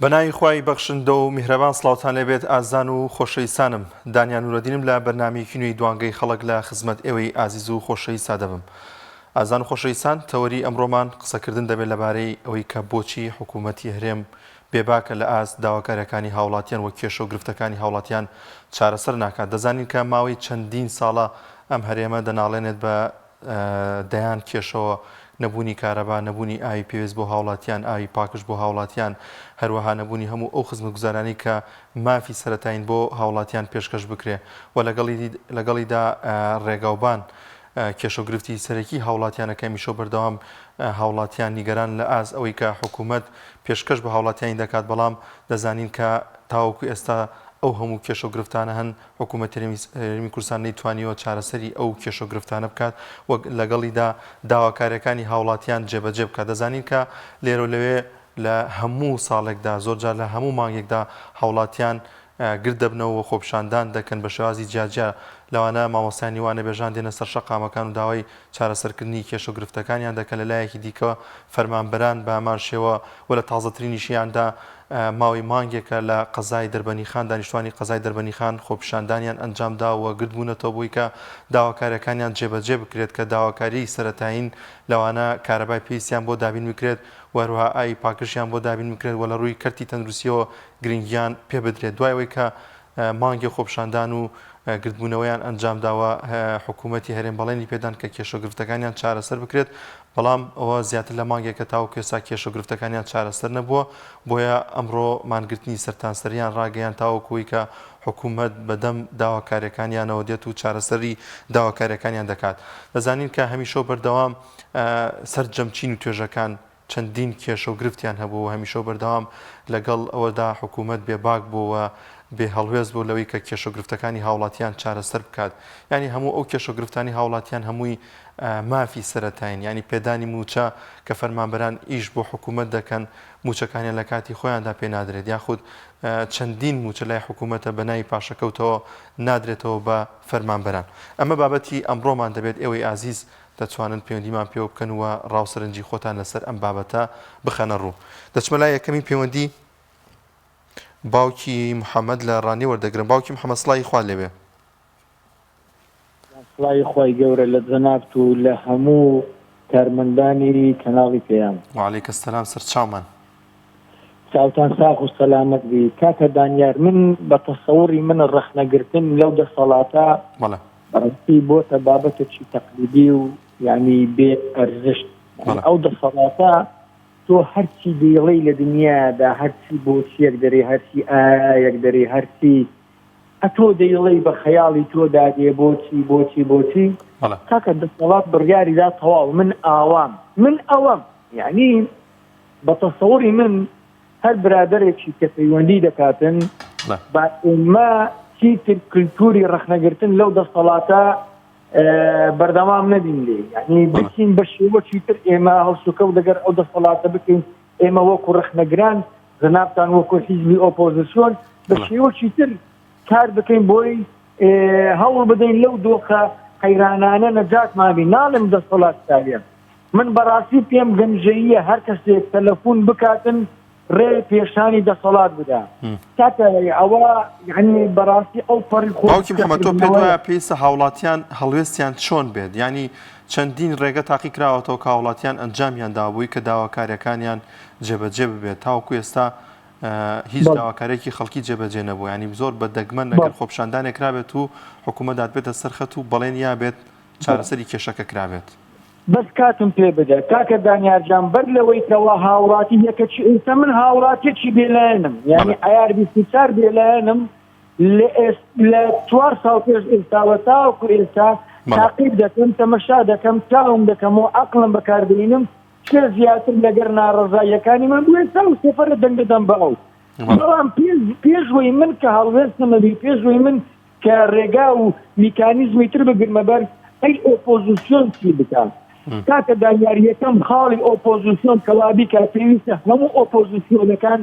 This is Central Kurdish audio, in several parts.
بەناوی خوای بەخشندە و میهرەبان سڵاوتان لێبێت ئازیزان و خۆشەویستانم دانیا نورەدینم لە بەرنامەیەکی نوێی دوانگەی خەڵک لە خزمەت ئێوەی ئازیز و خۆشەویستا دەبم ئازیزان و خۆشەویستان تەوەری ئەمڕۆمان قسەکردن دەبێت لەبارەی ئەوەی کە بۆچی حکوومەتی هەرێم بێباکە لە ئاست داواکاریەکانی هاوڵاتیان و کێشە و گرفتەکانی هاوڵاتیان چارەسەر ناکات دەزانین کە ماوەی چەندین ساڵە ئەم هەرێمە دەناڵێنێت بە دەیان کێشەوە، نەبوونی کارەبا، نەبوونی ئاوی پێویست بۆ هاوڵاتیان، ئاوی پاکژ بۆ هاوڵاتیان، هەروەها نەبوونی هەموو ئەو خزمەتگوزارانەی کە مافی سەرەتایین بۆ هاوڵاتیان پێشکەش بکرێ و لەگەڵیدا ڕێگاوبان کێشەو گرفتی سەرەکی هاوڵاتیانە کە هەمیشەو بەردەوام هاوڵاتیان نیگەران لە ئاست ئەوەی کە حکوومەت پێشکەش بە هاوڵاتیانی دەکات بەڵام دەزانین کە تاوەکو ئێستا ئەو هەموو کێشەو گرفتانە هەن حکوومەتی هەرێمی کوردستان نەیتوانیوە چارەسەری ئەو کێشە و گرفتانە بکات و لەگەڵیدا داواکارییەکانی هاوڵاتیان جێبەجێ بکات. دەزانین کە لێرە و لەوێ لە هەموو ساڵێکدا زۆرجار لە هەموو مانگێکدا هاوڵاتیان گرد دەبنەوە و خۆپیشاندان دەکەن بە شێوازی جیاجیا لەوانە مامۆستایانی وانەبێژان دێنە سەر شەقامەکان و داوای چارەسەرکردنی کێشە و گرفتەکانیان دەکەن، لە لایەکی دیکەوە فەرمانبەران بە هەمان شێوە و لە تازەترینیشیاندا ماوەی مانگێکە لە قەزای دەربەنیخان دانیشتوانی قەزای دەربەنیخان خۆپیشاندانیان ئەنجامدا و گردبوونەتەوە بۆی کە داواکاریەکانیان جێبەجێ بکرێت کە داواکاریی سەرەتایین لەوانە کارەبای پێویستیان بۆ دابین بکرێت و هەروەها ئاوی پاکژیان بۆ دابین بکرێت و لە ڕووی کەرتی تەندروستیەوە گرنگیان پێ بدرێت دوای ئەوەی کە مانگێک خۆپیشاندان و گردبوونەوەیان ئەنجامداوە، حکوومەتی هەرێم بەڵێنی پێدان کە کێشە و گرفتەکانیان چارەسەر بکرێت، بەڵام ئەوە زیاتر لە مانگێکە تاوەکو ئێستا کێشە و گرفتەکانیان چارەسەر نەبووە، بۆیە ئەمڕۆ مانگرتنی سەرتانسەریان ڕاگەیاند تاوەکو ئەوەی کە حکوومەت بەدەم داواکارییەکانیانەوە دێت و چارەسەری داواکارییەکانیان دەکات. دەزانین کە هەمیشە و بەردەوام سەرجەم چین و توێژەکان چەندین کێشە و گرفتیان هەبوو و هەمیشە و بەردەوام لەگەڵ ئەوەدا حکوومەت بێ باک بوو و بێ هەڵوێست بوو لەوەی کە کێشە و گرفتەکانی هاوڵاتیان چارەسەر بکات. یانی هەموو ئەو کێشە و گرفتانی هاوڵاتیان هەمووی مافی سەرەتایین. یانی پێدانی مووچە کە فەرمانبەران ئیش بۆ حکوومەت دەکەن مووچەکانیان لە کاتی خۆیاندا پێ نادرێت یاخود چەندین مووچە لای حکوومەتە بە ناوی پاشەکەوتەوە نادرێتەوە بە فەرمانبەران. ئەمە بابەتی ئەمڕۆمان دەبێت ئێوەی ئازیز دەتوانن پەیوەندیمان پێوە بکەن و ڕاو سەرنجی خۆتان لەسەر ئەم بابەتە بخەنە ڕوو. دەچمە لای یەکەمین پەیوەندی باوکی محەمەد لە ڕانیە وەردەگرم. باوکی محەمەد سڵاوی خوات لێبێ. سڵاوی خوای گەورە لە جەنابت و لە هەموو کارمەندانی کەناڵی پەیام. وعلیک السلام سەرچاومان. چاوتان ساغ و سەلامەت بی کاکە دانیار من بە تەسەوڕی من ڕەخنە گرتن لەو دەسەڵاتە بەڵێ. بەڕاستی بۆتە بابەتێکی تەقلیدی و یانی بێ ئەرزشت بەڵێ. ئەو دەسەڵاتە تۆ هەرچی دەیڵێی لە دنیادا هەرچی بۆچیەک دەرێ هەرچی ئایەک دەرێ هەرچی ئەتۆ دەیڵێی بە خەیاڵی تۆدا دێ بۆچی بۆچی بۆچی بەڵێ. کاکە دەسەڵات بڕیاری دا تەواو من ئاوام من ئەوەم یانی بە تەسەوری من هەر برادەرێکی کە پەیوەندی دەکاتن با ئێمە چیتر کلتوری ڕەخنەگرتن لەو دەسەڵاتە بەردەوام نەبین لێ یعنی بچین بە شێوەکی تر ئێمە هەڵسوکەوت لەگەر ئەو دەسەڵاتە بکەین ئێمە وەکو ڕەخنەگران جەنابتان وەکو حیزبی ئۆپۆزیسیۆن بە شێوەکی تر کار بکەین بۆی هەوڵ بدەین لەو دۆخە قەیرانانە نەجاتمان بین ناڵێم دەسەڵات تاویە من بەڕاستی پێم گەمژەییە هەر کەسێک تەلەفون بکاتن ڕێ پێشانی دەسەڵات بدا کاکە ئەوە یعنی بەڕاستی ئەو پەڕی خۆ باوکی محەممەد تۆ پێت وایە پێویستە هاوڵاتیان هەڵوێستیان چۆن بێت یانی چەندین ڕێگە تاقی کراوەتەوە کە هاوڵاتیان ئەنجامیان دابووی کە داواکاریەکانیان جێبەجێ ببێت تاوەکو ئێستا هیچ داواکارێکی خەڵکی جێبەجێ نەبوو ینی زۆر بە دەگمەن ئەگەر خۆپیشاندانێک کرابێت و حکوومەت دادبێتە سەرخەت و بەڵێن یابێت چارەسەری کێشەکە کرابێت. بەس کاتم پێ بدە کاکە دانیار جان بەر لەوەی کەوا هاوڵاتی یەکەکی ئێستا من هاوڵاتیەکی بێلایەنم یعنی عیار 24 بێلایەنم لە ئێست لە چوار ساڵ پێش ئێستاوە تاوەکو ئێستا تاقیب دەکەم تەمەشا دەکەم چاوم دەکەم و عەقڵم بەکاردێنم کێ زیاتر لەگەر ناڕەزاییەکانی من بوێ تا و سەفەرە دەنگ دەدەم بە ئەو بەڵام پێش پێش وەی من کە هەڵوێستم هەبی پێش وەی من کە ڕێگا و میکانیزمی تر بگرمە بەر، ئەی ئۆپۆزسیۆن چی بکا؟ کاکە دانیار یەکەم خاڵی ئۆپۆزسیۆن کەوا بیکا پێویستە هەموو ئۆپۆزسیۆنەکان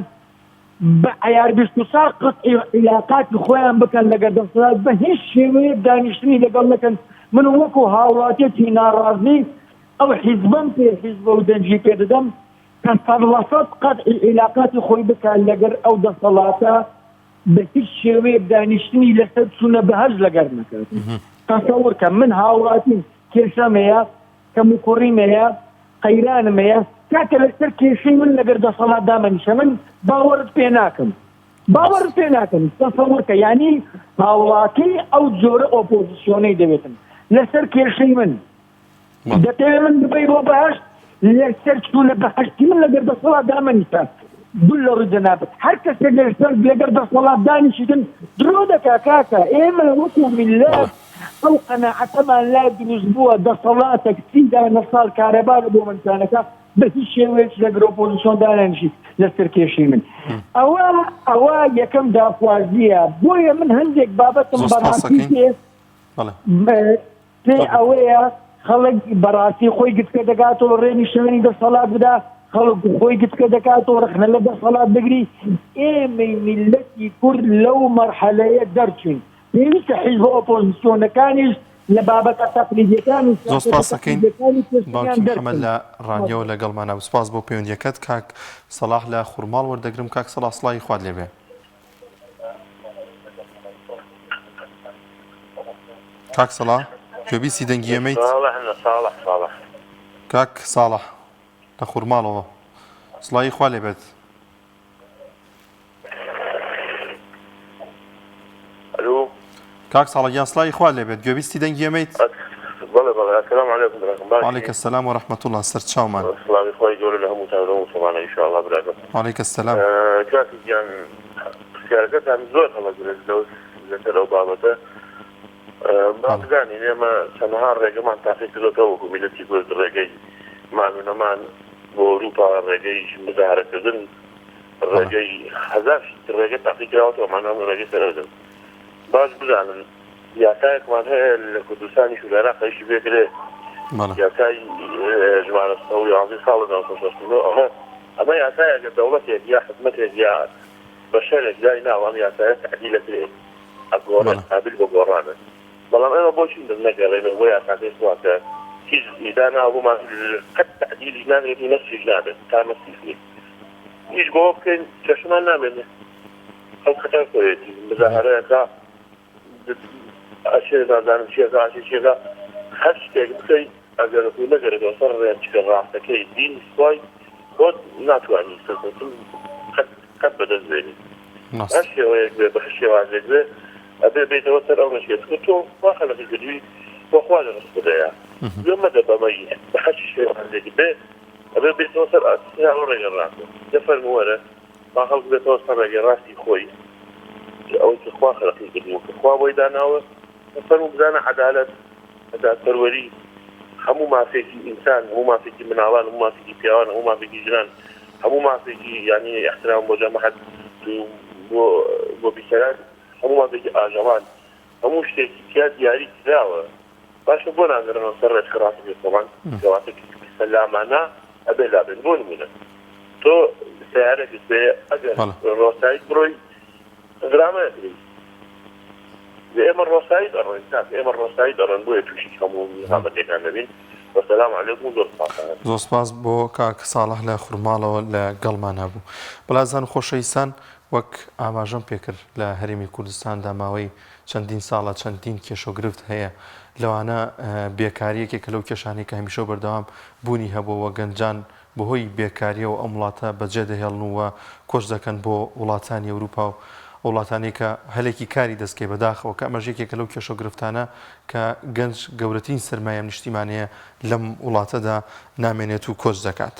بە عەیار 24 قەتعی عیلاقاتی خۆیان بکەن لەگەر دەسەڵات بە هیچ شێوەیەک دانیشتنی لەگەڵ نەکەن من وەکو هاوڵاتیەکی ناڕازی ئەو حیزبەم پێ حیزبە و دەنگی پێ دەدەم. کە سەد لە سەد قەتعی عیلاقاتی خۆی بکات لەگەر ئەو دەسەڵاتە بە هیچ شێوەیەک دانیشتنی لەسەر چوونە بەهەشت لەگەر نەکات. تەسەور کە من هاوڵاتیم کێشەم هەیە کەموکوڕیم هەیە قەیرانم هەیە کاکە لەسەر کێشەی من لەگەر دەسەڵات دامەنیشە من باوەڕت پێ ناکەم باوەڕت پێ ناکەم تەسەور کە یانی هاوڵاتی ئەو جۆرە ئۆپۆزیسیۆنەی دەوێتن لەسەر کێشەی من دەتەوێ من ببەی بۆ بەهەشت لەسەر چوونە بەهەشتی من لەگەر دەسەڵات دامەنیشە گول لە ڕووی جەنابت هەر کەسێک لەسەر لەگەر دەسەڵات دانیشیتن درۆ دەکا کاکە ئێمە وەکو میللەت ئەو قەناعەتەمان لا دروست بووە دەسەڵاتێک سی دانە ساڵ کارەبا لە بۆ منتانەکە بە هیچ شێوەیەک لەگەر ئۆپۆزیسیۆن دانانیشی لەسەر کێشەی من ئەوە ئەوە یەکەم داخوازیە بۆیە من هەندێک بابەتم زۆر سپاس بەڕاستی دەکەین پێ بەڵێ پێ ئەوەیە خەڵک بەڕاستی خۆی گچکە دەکاتەوە ڕێ نیشانی دەسەڵات بدا، خەڵک خۆی گچکە دەکاتەوە ڕەخنە لە دەسەڵات بگری، ئێمەی میللەتی کورد لەو مەرحەلەیە دەرچووین، پێویستە حیزبە ئۆپۆزسیۆنەکانیش لە بابەتە تەقلیدیەکان و زۆر سیاسەتە سپاس دەکەین تەقلیدیەکانی پێشتریان باوکی محەمەد دەرچن. لە ڕانیەوە لەگەڵمانە و سپاس بۆ پەیوەندیەکەت کاک سەڵاح لە خورماڵ وەردەگرم کاک سەڵاح سڵاوی خوات لێبێ. کاک سەڵاح گوێبیستی دەنگی ئێمەیت؟ ساڵح نا ساڵح ساڵح. کاک ساڵح لە خورماڵەوە سڵاوی خوا لێ بێت. ئەلو. کاک ساڵح گیان سڵاوی خوا لێ بێت گوێبیستی دەنگی ئێمەیت؟ بەڵێ بەڵێ السلام علیکم براکەم باشی؟ وعلیک السلام ورحمة اللە سەرچاومان. سڵاوی خوای گەورە لە هەمووتان و لە هەموو موسڵمانان ان شاء اللە براکەم. وعلیک السلام. کاکە گیان پرسیارەکەتان زۆر هەڵە گرت لەو لەسەر ئەو بابەتە با بزانین ئێمە چەندەها ڕێگەمان تاقی کردۆتەوە وەکو میللەتی کورد ڕێگەی مان و نەمان بۆ ئەوروپا ڕێگەی مزاهرەکردن ڕێگەی هەزار ڕێگە تاقی کراوەتەوە ئەمانە هەموو ڕێگەی سەرەردن باش بزانن یاسایەکمان هەیە لە کوردستانیش و لە عێراقیش پێکرێ یاسای ژمارە 111 ساڵ 1969 ئەمە ئەمە یاسایەکە دەوڵەتێک یا حکومەتێک یا بەشەرێک دای ناوە ئەم یاسایە تەعدیل ئەکرێ ئەگۆڕێت قابل بە گۆڕانە بەڵام ئێمە بۆچی نەگەڕێینەوە بۆ یاساکەی خوا کە هیچ داناوە بۆمان قەت تەعدیلیش ناکرێت و نەسخیش نابێت تا مەسیح دێت ئیش بەوە بکەین کێشەمان نامێنێ خەڵک خەتا خۆیەتی مزاهەرەکە ئەچێ نازانم چیەکە ئەچێ چیەکە هەر شتێک بکەی ئەگەر خۆ نەگەرێتەوە سەر ڕێچکە ڕاستەکەی دین خوای خۆت ناتوانی سەرکەوتن قەت قەت بەدەست بێنی هەر شێوەیەک بێ بە هەر شێوازێک بێ ئەبێ بێتەوە سەر ئەو ڕێچکە چونکە تۆ خوا خەلقی کردووی بۆ خوا لە ڕزق بدەیە گوێ مەدە بەمەی بە هەر شێوازێک بێ ئەبێ بێتەوە سەر ئەو ڕێگە ڕاستە دە فەرموو وەرە با خەڵک بێتەوە سەر ڕێگەی ڕاستی خۆی کە ئەوەی کە خوا خەلقی کردووە کە خوا بۆی داناوە فەرموو بزانە عەدالەت دادپەروەری هەموو مافێکی ئینسان هەموو مافێکی مناڵان هەموو مافێکی پیاوان هەموو مافێکی ژنان هەموو مافێکی یانی ئیحترام بۆ جەماعەت بۆ بۆ بیسەران هەموو مافێکی ئاژەڵان هەموو شتێکی تیا دیاری کراوە باشە بۆ ناگەڕێنەوە سەر ڕێچکە ڕاستەکەی خۆمان کەواتە سەلامانە ئەبێ لابێن بۆ نمونە تۆ سیارەکت بێ ئەگەر ڕۆسایت بڕۆی غرامە ئەکرێی ئێمە ڕۆسایی دەڕۆین کاک ئێمە ڕۆسایی دەڕۆین بۆیە تووشی هەموو نەهامەتیەکان دەبین وەسەلام علیکم و زۆر سپاستان ئەکەم. زۆر سپاس بۆ کاک ساڵح لە خورماڵەوە لە گەڵمان هەبوو. بەڵازان و خۆشەویستان وەک ئاماژەم پێکرد لە هەرێمی کوردستاندا ماوەی چەندین ساڵە چەندین کێشە و گرفت هەیە لەوانە بێکاری یەکێکە لەو کێشانەی کە هەمیشە و بەردەوام بوونی هەبووە و گەنجان بەهۆی بێکارییەوە ئەم وڵاتە بەجێدەهێڵن و کۆچ دەکەن بۆ وڵاتانی ئەوروپا و ئەو وڵاتانەی کە هەلێکی کاری دەستکەی بەداخەوە کە ئەمەش یەکێکە لەو کێشە و گرفتانە کە گەنج گەورەترین سەرمایەی ئەم نیشتیمانەیە لەم وڵاتەدا نامێنێت و کۆچ دەکات.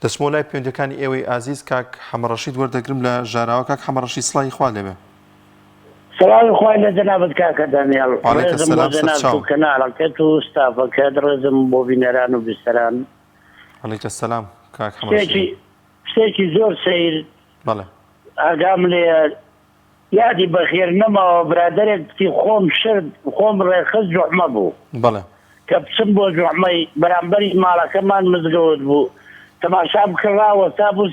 دەچمەوە لای پەیوەندیەکانی ئێوەی ئازیز کاک حەمەڕەشید وەردەگرم لە ژاراوە کاک حەمەڕەشید سڵاوی خوا لێبێ. سڵاوی خوای لە جەنابت کاکە دانیاڵ وعلیک ڕێزم بۆ السلام جەنابت و سەرچاوم. کەناڵەکەت و ستافەکەت ڕێزم بۆ بینەران و بیسەران. علیک السلام کاک حەمە شتێکی شیرین. شتێکی زۆر سەیر بەڵێ. ئاگام لێیە یادی بەخێر نەماوە برادەرێک کوتی خۆم شرد خۆم ڕێکخست جوعمە بوو بەڵێ. کە بچم بۆ جوعمەی بەرامبەری ماڵەکەمان مزگەوت بوو تەماشام کرد ڕاوەستابوو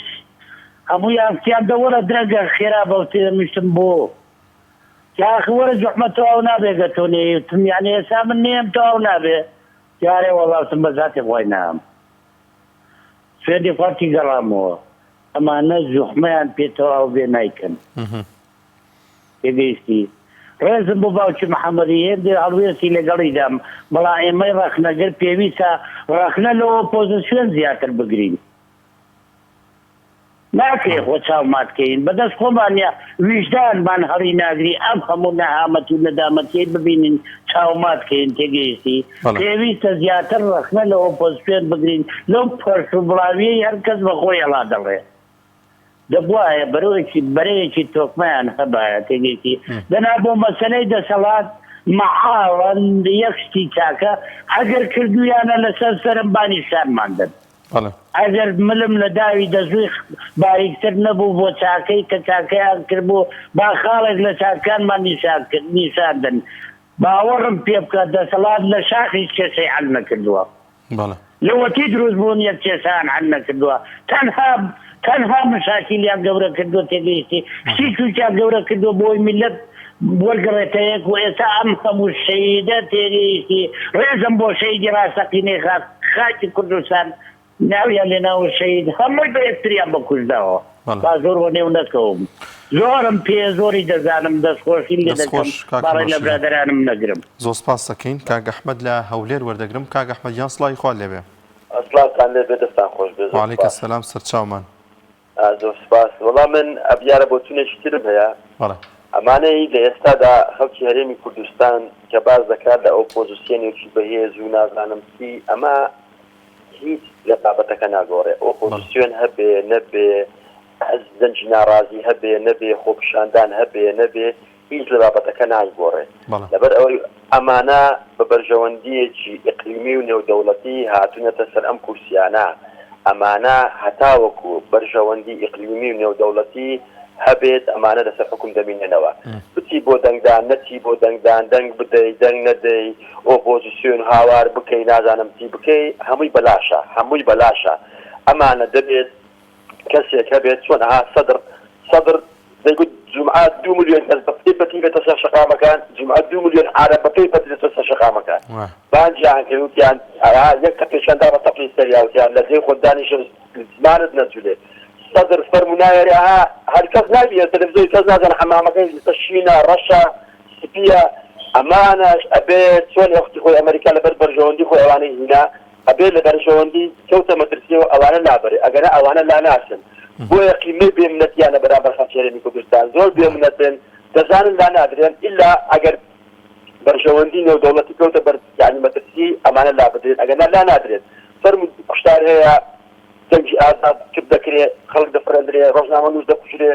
هەموویان کوتیان دە وەرە درەنگە خێرا بە وتم بۆ یاخ وەرە جوعمە تەواو نابێ گەر تۆ نەیەی وتم یانی ئێستا من نەیەم تەواو نابێ جارێ وەڵا وتم بە زاتی خوای نام. سوێندی خوارتی گەڕامەوە ئەمانە زوحمەیان پێ تەواو بێ نایکەن تێگەیشتی ڕێزم بۆ باوکی محەمەدی هێندێ هەڵوێستی لەگەڵیدام بەڵام ئێمەی ڕەخنەگر پێویستە ڕەخنە لە ئۆپۆزسیۆن زیاتر بگرین ناکرێ خۆ چاو مات کەین بەدەست خۆمان نیە ویژدانمان هەڵی ناگری ئەم هەموو نەهامەتی و نەدامەتیەی ببینین چاو مات کەین تێگەیشتی پێویستە زیاتر ڕەخنە لە ئۆپۆزسیۆن بگرین لەو پەرش و بڵاویەی هەر کەس بە خۆی ئەڵا دەڵێ دەبوایە بەرۆیەکی بەرەیەکی تۆکمەیان هەبایە تێگەیشتی دەنا بۆ مەسەلەی دەسەڵات مەحاڵە یەک شتی چاکە ئەگەر کردویانە لەسەر سەرم با نیشانمان دەن. بەڵێ. ئەگەر ملم لە داوی دەزووی باریکتر نەبوو بۆ چاکەی کە چاکەیان کردبوو، با خاڵێک لە چاکانمان نیشان دەن. باوەڕم پێ بکە دەسەڵات لە شاخیش کێشەی حەل نەکردووە. بەڵێ. لەوەتی دروست بوون یەک کێشەیان حەل نەکردووە. تەنها تەنها مشاکیلیان گەورە کردووە تێگەیشتی شتی چووکیان گەورە کردووە بۆی میللەت وەرگڕێتە یەک و ئێستا ئەم هەموو شەهیدە تێگەیشتی ڕێزم بۆ شەهیدی ڕاستەقینەی خاک خاکی کوردستان ناویان لێناوە شەهید هەمووی بە یەکتریان بەکوشت داوە با زۆر وەنێو نەکەوم زۆرم پێ زۆری دەزانم دەستخۆشیم لێ دەست دەکەم خۆش کاک با ڕێ لە ڕەشید. برادەرانم نەگرم. زۆر سپاست دەکەین کاک ئەحمەد لە هەولێر وەردەگرم کاک ئەحمەد گیان سڵاوی خوات لێبێ. سڵاوتان لێ بێ دەستان خۆش بێ زۆر وعلیک سپاس. السلام سەرچاومان. زۆر سپاس وەڵا من ئەبیارە بۆچونێکی ترم هەیە بەڵێ. ئەمانەی لە ئێستادا خەڵکی هەرێمی کوردستان کە باس دەکات لە ئۆپۆزسیەنێکی بەهێز و نازانم چی ئەمە هیچ لە بابەتەکە ناگۆڕێ بەڵێ. ئۆپۆزسیۆن هەبێ نەبێ حزب دەنگی ناڕازی هەبێ نەبێ خۆپیشاندان هەبێ نەبێ هیچ لە بابەتەکە نایگۆڕێ بەڵێ. لەبەر ئەوەی ئەمانە بە بەرژەوەندییەکی ئیقلیمی و نێودەوڵەتی هاتوونەتە سەر ئەم کورسیانە، ئەمانە هەتاوەکو بەرژەوەندی ئیقلیمی و نێودەوڵەتی هەبێت ئەمانە لەسەر حوکم دەمینێنەوە. بچی بۆ دەنگدان نەچی بۆ دەنگدان، دەنگ بدەی دەنگ نەدەی، ئۆپۆزسیۆن هاوار بکەی نازانم چی بکەی هەمووی بەلاشە، هەمووی بەلاشە. ئەمانە دەبێت کەسێک هەبێت چۆن ئەها سەدر سەدر دەیگوت جومعە دوو ملیۆن کەس بە پێی پەتی بێتە سەر شەقامەکان جومعە دوو ملیۆن عارەب بە پێی پەتی دێتە سەر شەقامەکان بانگیان کرد وتیان ئەها یەک تەقیشیان دا بە تەقی سەریا وتیان لە جێی خۆت دانیشە زمانت نەجولێ سەدر فەرموو نایەرێ ئەها هەر کەس نابینێ تەلەفزیۆن کەس نازانێ حەمامەکەی ئێستا شینە ڕەشە سپیە ئەمانەش ئەبێ چۆن وەختی خۆی ئەمەریکا لەبەر بەرژەوەندی خۆی ئەوانەی هینا ئەبێ لە بەرژەوەندی کەوتە مەترسیەوە ئەوانە لابەرێ ئەگەنا ئەوانە لاناچن بۆیە قیمەی بێ منەتیانە بەرامبەر خەڵکی هەرێمی کوردستان زۆر بێ منەتن دەزانن لانادرێن ئیلا ئەگەر بەرژەوەندی نێودەوڵەتی کەوتە بەر یانی مەترسی ئەمانە لابدرێن ئەگەنا لانادرێن فەرموو کوشتار هەیە دەنگی ئازاد کپ دەکرێ خەڵک دەفرەندرێ ڕۆژنامەنووس دەکوژرێ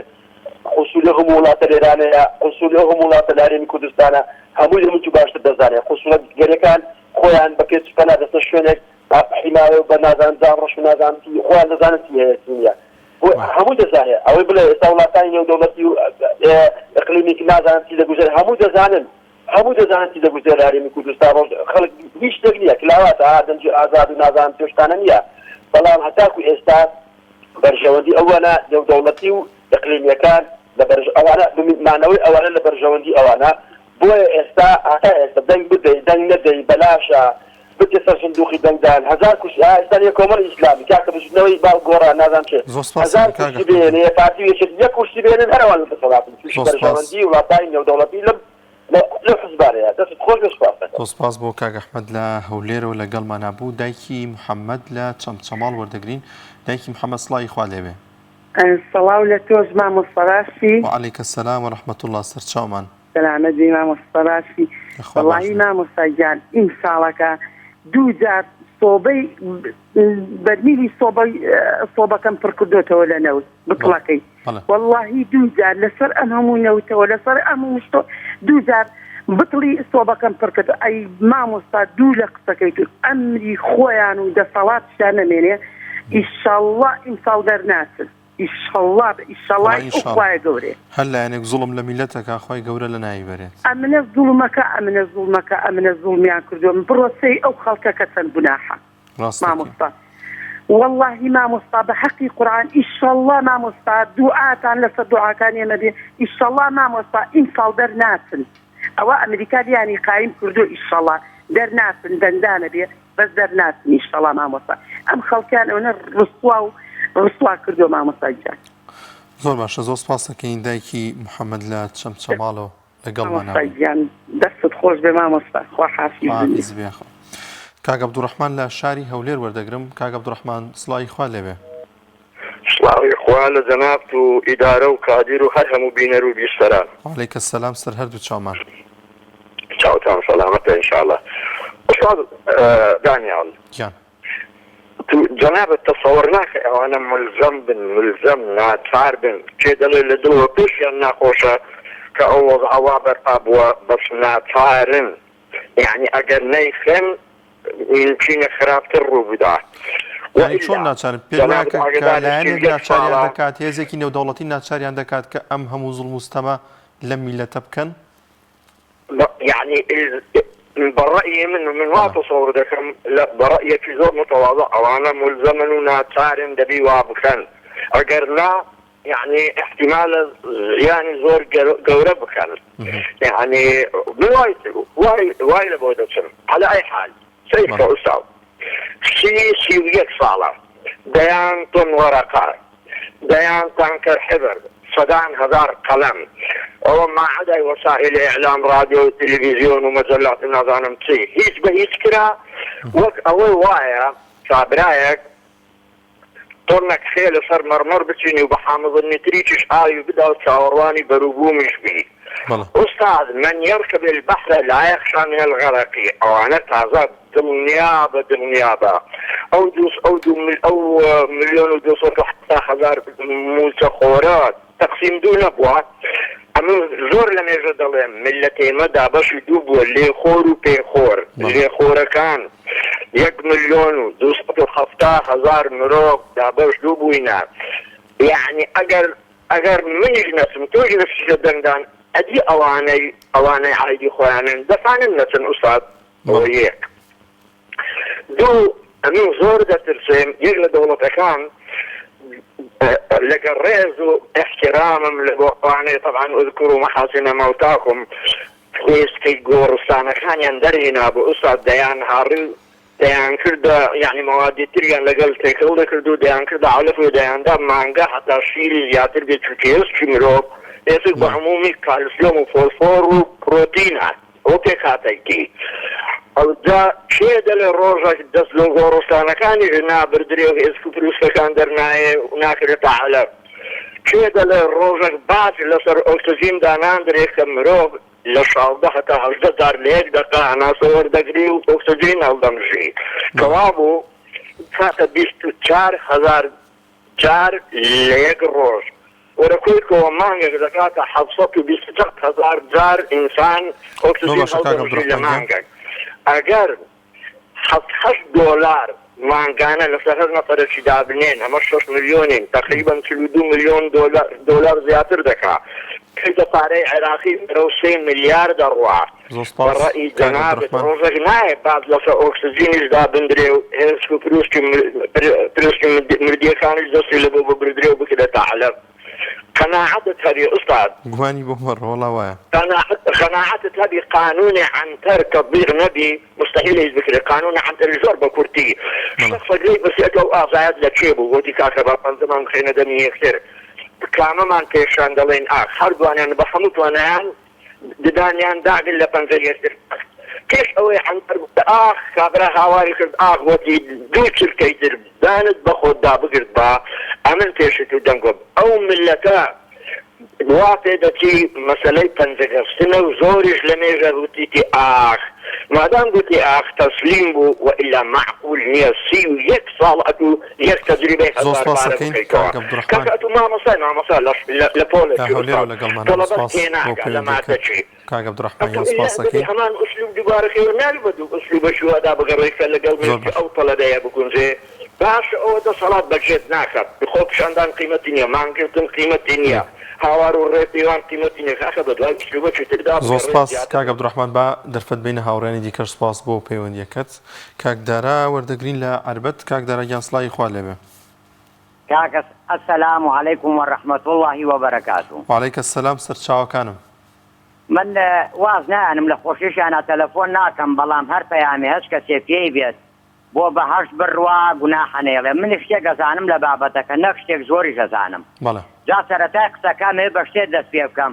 قونسولی ئەو هەموو وڵاتە لێرانەیە، قونسولی ئەو هەموو وڵاتە لە هەرێمی کوردستانە، هەمووی لە من تو باشتر دەزانێ. قونسولە گەریەکان خۆیان بە پێچ پەنا دەچنە شوێنێک بە حیمایە و بە نازانم جام ڕەش و نازانم چی، خۆیان دەزانن چی هەیە چی نییە. بۆ هەمووی دەزانێ. ئەوەی بڵێ ئێستا وڵاتانی نێودەوڵەتی و ئیقلیمی نازانم چی دەگوزەرێ، هەموو دەزانن. هەموو دەزانن چی دەگوزەرێ لە هەرێمی کوردستان. ڕۆژ خەڵک هیچ شتێک نییە، کلاواتە، ها دەنگی ئازاد و نازانم چ شتانە نییە. بەڵام هەتاکوو ئێستا بەرژەوەندی ئەوانە نێودەوڵەتی و ئیقلیمیەکان لە بەرژ ئەوانە مانەوەی ئەوانە لە بەرژەوەندی ئەوانە بۆیە ئێستا هەتا ئێستا دەنگ بدەی دەنگ نەدەی بەلاشە بچێ سەر سندوقی دەنگدان هەزار کورسی ئا ئێستا نیە کۆمەڵی ئیسلامی کاکە بزوتنەوەی باو گۆڕان نازانم چێ زۆر سپاس هەزار کاک کورسی ئەحمەد گیان. بێنێ پارتی و یەکێتی یەک کورسی بێنن هەر ئەوان لە دەسەڵاتن توشی زۆر سپاس. بەرژەوەندی وڵاتانی نێودەوڵەتی لەم لەو حزبانەیە دەستت خۆش بێ سوپاس دەکەم. زۆر سپاس بۆ کاک ئەحمەد لە هەولێرەوە لەگەڵمانا بوو دایکی محەمەد لە چەمچەماڵ وەردەگرین دایکی محەمەد سڵاوی خوا لێبێ. سڵاو لە تۆش مامۆستا باشی. وعلیک السلام و رحمە اللە سەرچاومان. سەلامەت بی مامۆستا باشی. یاخوا باش وەڵاهی بی. مامۆستا گیان ئیمساڵەکە دوو جار سۆبەی بەرمیلی سۆبەی سۆبەکەم پڕ کردۆتەوە لە نەوت. بتڵەکەی وەڵاهی دوو جار لەسەر ئەم هەموو نەوتەوە لەسەر ئەم هەموو شتۆ دوو جار بتڵی سۆبەکەم پڕ کرد ئەی مامۆستا دوو لە قسەکەی تو ئەمری خۆیان و دەسەڵاتشیان نەمێنێ ئیشەڵڵا ئیمساڵ دەرناچن ئیشەڵڵا بە ئیشەڵای ئەو خوایە گەورەیە. هەر لایەنێک زوڵم لە میللەت ئەکا خوای گەورە لەناوی بەرێت. ئەمنە زوڵمەکە ئەمنە زوڵمەکە ئەمنە زوڵمیان کردوە بڕۆ سەی ئەو خەڵکە کە چەند گوناحە. ڕاست دەکەی. مامۆستا وەڵاهی مامۆستا بە حەقی قورعان ئیشەڵا مامۆستا دوعاتان لەسەر دوعاکانی ئێمە بێ ئیشەڵا مامۆستا ئیمساڵ دەرناچن ئەوە ئەمریکا لیانی قایم کردوە ئیشەڵا. دەرناچن دەنگدانە بێ بەس دەرناچن ئیشەڵا مامۆستا ئەم خەڵکیان ئەونە ڕسوا و ڕسوا کردووە مامۆستا گیان. زۆر باشە زۆر سپاس دەکەین دایکی محمد لە چەمچەماڵەوە لەگەڵمانە مامۆستا گیان دەستت خۆش بێ مامۆستا خوا حافیزت بێ. حافیز بێ خوا. کاک عەبدوڕەحمان لە شاری هەولێر وەردەگرم کاک عەبدوڕەحمان سڵاوی خوات لێ بێ. سڵاوی خوا لە جەنابت و ئیدارە و کادیر و هەر هەموو بینەر و بیستەران. وعلیک السلام سەر هەردوو چاومان. چاوتان سەلامەتە ان شاء اللە. ئوستاز دانیال. گیان. تو جەنابت تەسەوەر ناکەی ئەوانە مولزەم بن مولزەم ناچار بن کێ دەڵێ لە دڵەوە پێشیان ناخۆشە کە ئەو وەزعە وا بەرپا بووە بەس ناچارن یەعنی ئەگەر نەیخەن ممکینە خراپتر ڕوو بدا یانی چۆن ناچارن؟ پێت وایە کە کە لایەنێک ناچاریان دەکات، هێزێکی نێودەوڵەتی ناچاریان دەکات کە ئەم هەموو زوڵم و ستەمە لەم میللەتە بکەن؟ یانی بە ڕەئی من من وا تەسەور دەکەم بە ڕەئیەکی زۆر متواضع ئەوانە مولزەمن و ناچارن دەبی وا بکەن ئەگەر نا یەعنی ئیحتیمالە زیانی زۆر گەورە بکەن یەعنی من وای وای وای لە بۆ دەچم عەلە ئەی حال سەیر کە ئوستاذ 31 ساڵە دەیان تۆن وەرەقە دەیان تانکەر حبر سەدان هەزار قەلەم ئەوە ماعەدای وەسائیل ئیعلام ڕادیۆ و تەلەڤیزیۆن و مەجەلات و نازانم چی هیچ بە هیچ کرا وەک ئەوەی وایە کابرایەک تۆنێک خێ لەسەر مەڕمەڕ بچینی و بە حامض النیتریکیش ئاوی بدا و چاوەڕوانی بەروبوومیش بی. ئوستاز، من یرکب البحر لا یخشی من الغرق، ئەوانە تازە دڵنیابە دڵنیابە ئەو دوو ئەو دوو ئەو ملیۆن و 270 هەزار مووچەخۆرە تەقسیم دوو نەبووە؟ ئەمن زۆر لە مێژە دەڵێم میللەت ئێمە دابەشی دوو بووە لێخۆر و پێخۆر لێخۆرەکان یەک ملیۆن و 270 هەزار مرۆڤ دابەش دوو بووینە یەعنی ئەگەر ئەگەر منیش نەچم تۆش نەچیتە دەنگدان ئەدی ئەوانەی ئەوانەی عایدی خۆیانن دەتانن نەچن ئوستاد ئەوە یەک دوو ئەمن زۆر دەترسێم یەک لە دەوڵەتەکان لەگەڵ ڕێز و ئیحتیرامم لە بۆ ئەوانەی تەبعەن اذکروا محاسن موتاکم خێزکەی گۆڕستانەکانیان دەرهێنابوو ئوستاد دەیان هاڕی و دەیان کردە یەعنی مەوادی تریان لەگەڵ تێکەڵ دەکرد و دەیان کردە عەلەف و دەیاندا مانگا هەتا شیری زیاتر بێت چونکە ئێسکی مرۆڤ ئێسک بە عمومی کالسیۆم و فۆسفۆر و پرۆتینە ئەوە پێکهاتەیتی ئەوجا کێ دەلێ ڕۆژەک دەست لۆ گۆڕستانەکانیش نابردرێ و ئێسک و پروسکەکان دەرنایێ و ناکرێتە عەلەف کێ دەلێ ڕۆژەک باج لەسەر ئۆکسجین داناندرێ کە مرۆڤ لە 16 هەتا 18 جار لە یەک دەقە هەناسە وەردەگری و ئۆکسجین هەڵدەمژی کەوابوو کاتە 24 هەزار جار لە یەک ڕۆژ وەرە کۆی کەوە مانگێک دەکاتە 727 هەزار جار ئینسان زۆر ئۆکسجین باشە کاک هەڵدەمژی لە عەبدولڕەحمان گیان. مانگێک ئەگەر حەفت هەشت دۆلار مانگانە لەسەر هەر نەفەرێکی دابنێن ئەمە شەش ملیۆنین تەقریبەن 42 ملیۆن دۆلار دۆلار زیاتر دەکا کەیتە پارەی عێراقی بەرەو سێ ملیار دەڕوا زۆر بە سپاس ڕەئی کاک جەنابت عەبدولڕەحمان. ڕۆژێک نایە باج لەسەر ئۆکسجینیش دابندرێ و هێسک و پروسکی پروسکی مردیەکانیش دەستی لەبۆ ببردرێ و بکرێتە عەلەف قەناعەتت هەبی ئوستاد. گومانی بۆ مەڕۆ وەڵا وایە. قەناعەتت هەبی قانونی عەنتەر تەتبیق نەبی موستەحیلە هیچ بکرێ قانونی عەنتەری زۆر بە کورتی شەخسەک لێی پرسی ئەتۆ ئەو ئازایەت لە کێ بوو گۆتی کاکە با پەنجەمان بخەینە دەمی یەکتر کامەمان پێشان دەڵێین ئاخ هەردوانیان بە هەموو توانایان ددانیان داگرت لە پەنجەی یەکتر. پێش ئەوەی عەنتەر بڵێ ئاخ، کابرا هاواری کرد ئاخ، وتی دوو چرکەی تر دانت بە خۆتدا بگرتبا، ئەمن پێشت و دەنگۆم. ئەو میللەتە وا پێدەچی مەسەلەی پەنجەگەستنە و زۆریش لە مێژە گوتیتی ئاخ. مادام گوتی ئاخ تەسلیم بوو و ئیلا مەعقول نییە 31 ساڵ ئەتوو یەک تەجریبەی زۆر هەزار سپاس بارە دەکەین بکەیتەوە. کاک عەبدولڕەحمان. کاکە ئەتوو مامۆستای مامۆستا لە لە لە پۆلێکی هەولێرەوە ئوستاز لەگەڵمانە تەڵەبەت سپاس بۆ تێناگا لە پەیوەندیەکەت مادەکی. کاک عەبدولڕەحمان ئەتوو گیان ئیلا سپاس دەبی دەکەین. هەمان ئوسلوب دووبارە کەیەوە نابی بە دوو ئوسلوبەکی وادا بگەڕێی کە لەگەڵ زۆر مێشکی باش. ئەو تەڵەبەیە بگونجێ. باشە ئەوە دەسەڵات بەجێت ناکات. خۆپیشاندان قیمەتی نیە، مانگرتن قیمەتی نیە، هاوار و ڕێپێوان قیمەتی نیە. کاکە بەدوای ئوسلوبەکی تردا زۆر بگەڕێ سپاس زیاتر کاک عەبدولڕەحمان با دەرفەت بەینە هاوڕێیانی دیکەش سپاس بۆ پەیوەندیەکەت. کاک دارا وەردەگرین لە عەربەت کاک دارا گیان سڵاوی خوا لێبێ. کاکە السلام علیکم و رحمە اللە و بەرەکاتو. وعلیک السلام سەرچاوەکانم. من واز نایەنم لە خۆشیشیانا تەلەفۆن ناکەم بەڵام هەر پەیامێ هەچ کەسێ پێی بێت بۆ بەهەشت بڕوا گوناحە نەیڵێ منیش شتێک ئەزانم لە بابەتەکە نەک شتێک زۆریش ئەزانم بەڵێ. جا سەرەتای قسەکەم ئەوێ بە شتێ دەست پێ بکەم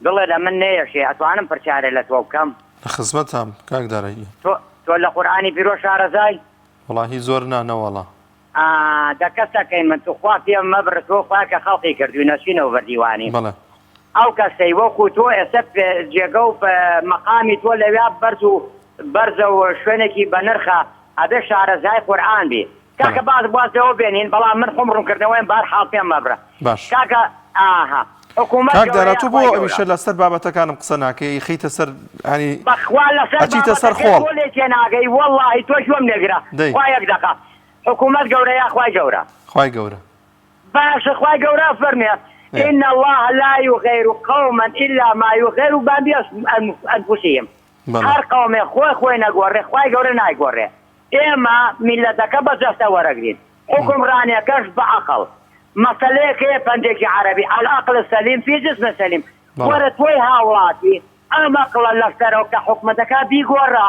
دڵێ لە من نەیەشێ ئەتوانم پرسیارێ لە تۆ بکەم؟ لە خزمەتام کاک دارا گیان. تۆ تۆ لە قورئانی پیرۆز شارەزای؟ وەڵاهی زۆر نا نەوەڵا. ئا دە کەسەکەی من توخوا پێم مەبرە تۆ خوای کە خەڵقی کردووی نەچینەوە بەر دیوانی بەڵێ. ئەو کەسەی وەکو تۆ ئێستا جێگە و مەقامی تۆ لەویا بەرز و بەرزە و شوێنێکی بەنرخە ئەبێ شارەزای قورئان بی کاکە باز واز لەوە بێنین بەڵام من خۆم ڕوونکردنەوەیم بار حاڵ پێم مەبرە باش کاکە ئاها حکوومەت کاک دارا گەورەیە تۆ بۆ خوای گەورە ئەمیشە لەسەر بابەتەکانم قسە ناکەی ئەیخەیتە سەر یانی بەخوا لەسەر ئەچیتە سەر بابەتەکەی خۆڵ تۆ لێی تێناگەی وەڵاهی تۆ گوێم لێگرە دەی خوا یەک دەقە حکوومەت گەورەیە خوای گەورە خوای گەورە باشە خوای گەورە ئەفەرمێ، ئێ. ان اللە لا یغیر قوما الا ما یغیر ما بانفسهم، بەڵێ. هەر قەومێ خۆی خۆی نەگۆڕێ خوای گەورە نایگۆڕێ، ئێمە میللەتەکە بە جەستە وەرەگرین، حوکمڕانیەکەش بە عەقڵ، مەسەلەیەک هەیە پەندێکی عەرەبی، العقل السلیم فی جسم سلیم، بەڵێ. وەرە تۆی هاوڵاتی ئەم ئەقڵە لەسەرەوە کە حوکمەتەکە بیگۆڕە،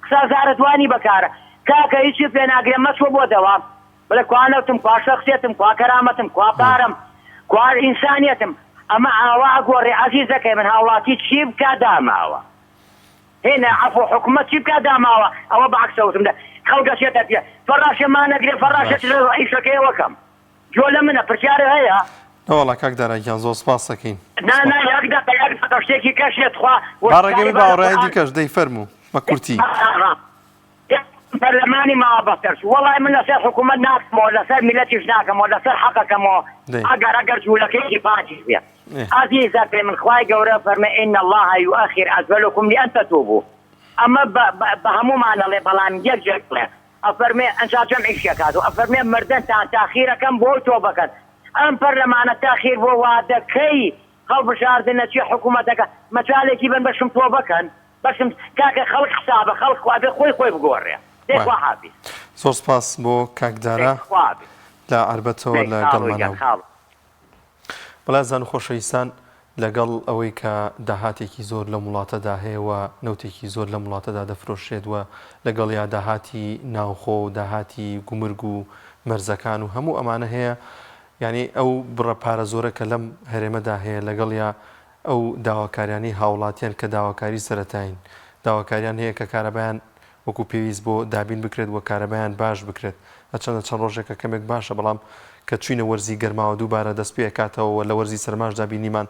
قسە زارت وانی بەکارە، کاکە هیچی پێناگرێ مەچۆ بۆ دەوام، بڵێ کوا نەوتم کوا شەخسیەتم کوا کەرامەتم کوا پارەم کوا ئینسانیەتم ئەمە ئاوا ئەگۆڕێ ئەزیزەکەی من هاوڵاتی چی بکا داماوە هێنا عەفو حکومەت چی بکا داماوە ئەوە بە عەکسە وتم دە خەڵک ئەچێتە پێ فەڕاشێ مانەگرێ فەڕاشێ باش. ئیشەکەیەوە کەم گوێ لە منە پرسیارت هەیە؟ نەوەڵا کاک دارا گیان زۆر سپاس دەکەین. نا نا یەک دەقە یەک دەقە شتێکی کەش هەیە تخوا با ڕێگەی وردەکاری بە با لە هاوڕێیانی قورئان دیکەش دەی فەرموو بە کورتی. پەرلەمانی ماوە بەسەر چوو وەڵای من لەسەر حکوومەت ناکەمەوە لەسەر میلەتیش ناکەمەوە لەسەر حەقەکەمەوە دەی. ئەگەر ئەگەر جوولەکەیەکی پاکیش بێ ئێ. ئازیزەکەی من خوای گەورە فەرمێ ان اللە یؤخر اجلکم لان تتوبوا ئەمە بە بە بە هەموومان ئەڵێ بەڵام یەک جێ بڵێ ئەفەرمێ ئەنجا جەمعیش ئەکات و ئەفەرمێ مردنتان تاخیرەکەم بۆ تۆبەکەن ئەم پەرلەمانە تاخیر بۆ وادەکەی هەڵبژاردنە چی حکوومەتەکە مەجالێکی بن بەشم تۆبەکەن بەسم کاکە خەڵک حسابە خەڵک خوا بێ خۆی خۆی بگۆڕێ دەی خوا حافیز. زۆر سپاس بۆ کاک دارا دەی خوا بێ. لە عەربەتەوە دەی لە خاڵۆ گەڵمانە گیان بوو. خاڵۆ. بەڵێ ئازیزان و خۆشەویستان لەگەڵ ئەوەی کە داهاتێکی زۆر لەم وڵاتەدا هەیە و نەوتێکی زۆر لەم وڵاتەدا دەفرۆشرێت و لەگەڵیا داهاتی ناوخۆ و داهاتی گومرگ و مەرزەکان و هەموو ئەمانە هەیە یانی ئەو بڕە پارە زۆرە کە لەم هەرێمەدا هەیە لەگەڵیا ئەو داواکاریانەی هاوڵاتیان کە داواکاری سەرەتایین، داواکاریان هەیە کە کارەبایان وەکو پێویست بۆ دابین بکرێت و کارەبایان باش بکرێت، هەرچەندە چەند ڕۆژێکە کەمێک باشە، بەڵام کە چووینە وەرزی گەرماوە دووبارە دەستپێکاتەوە و لە وەرزی سەرماشدا بینیمان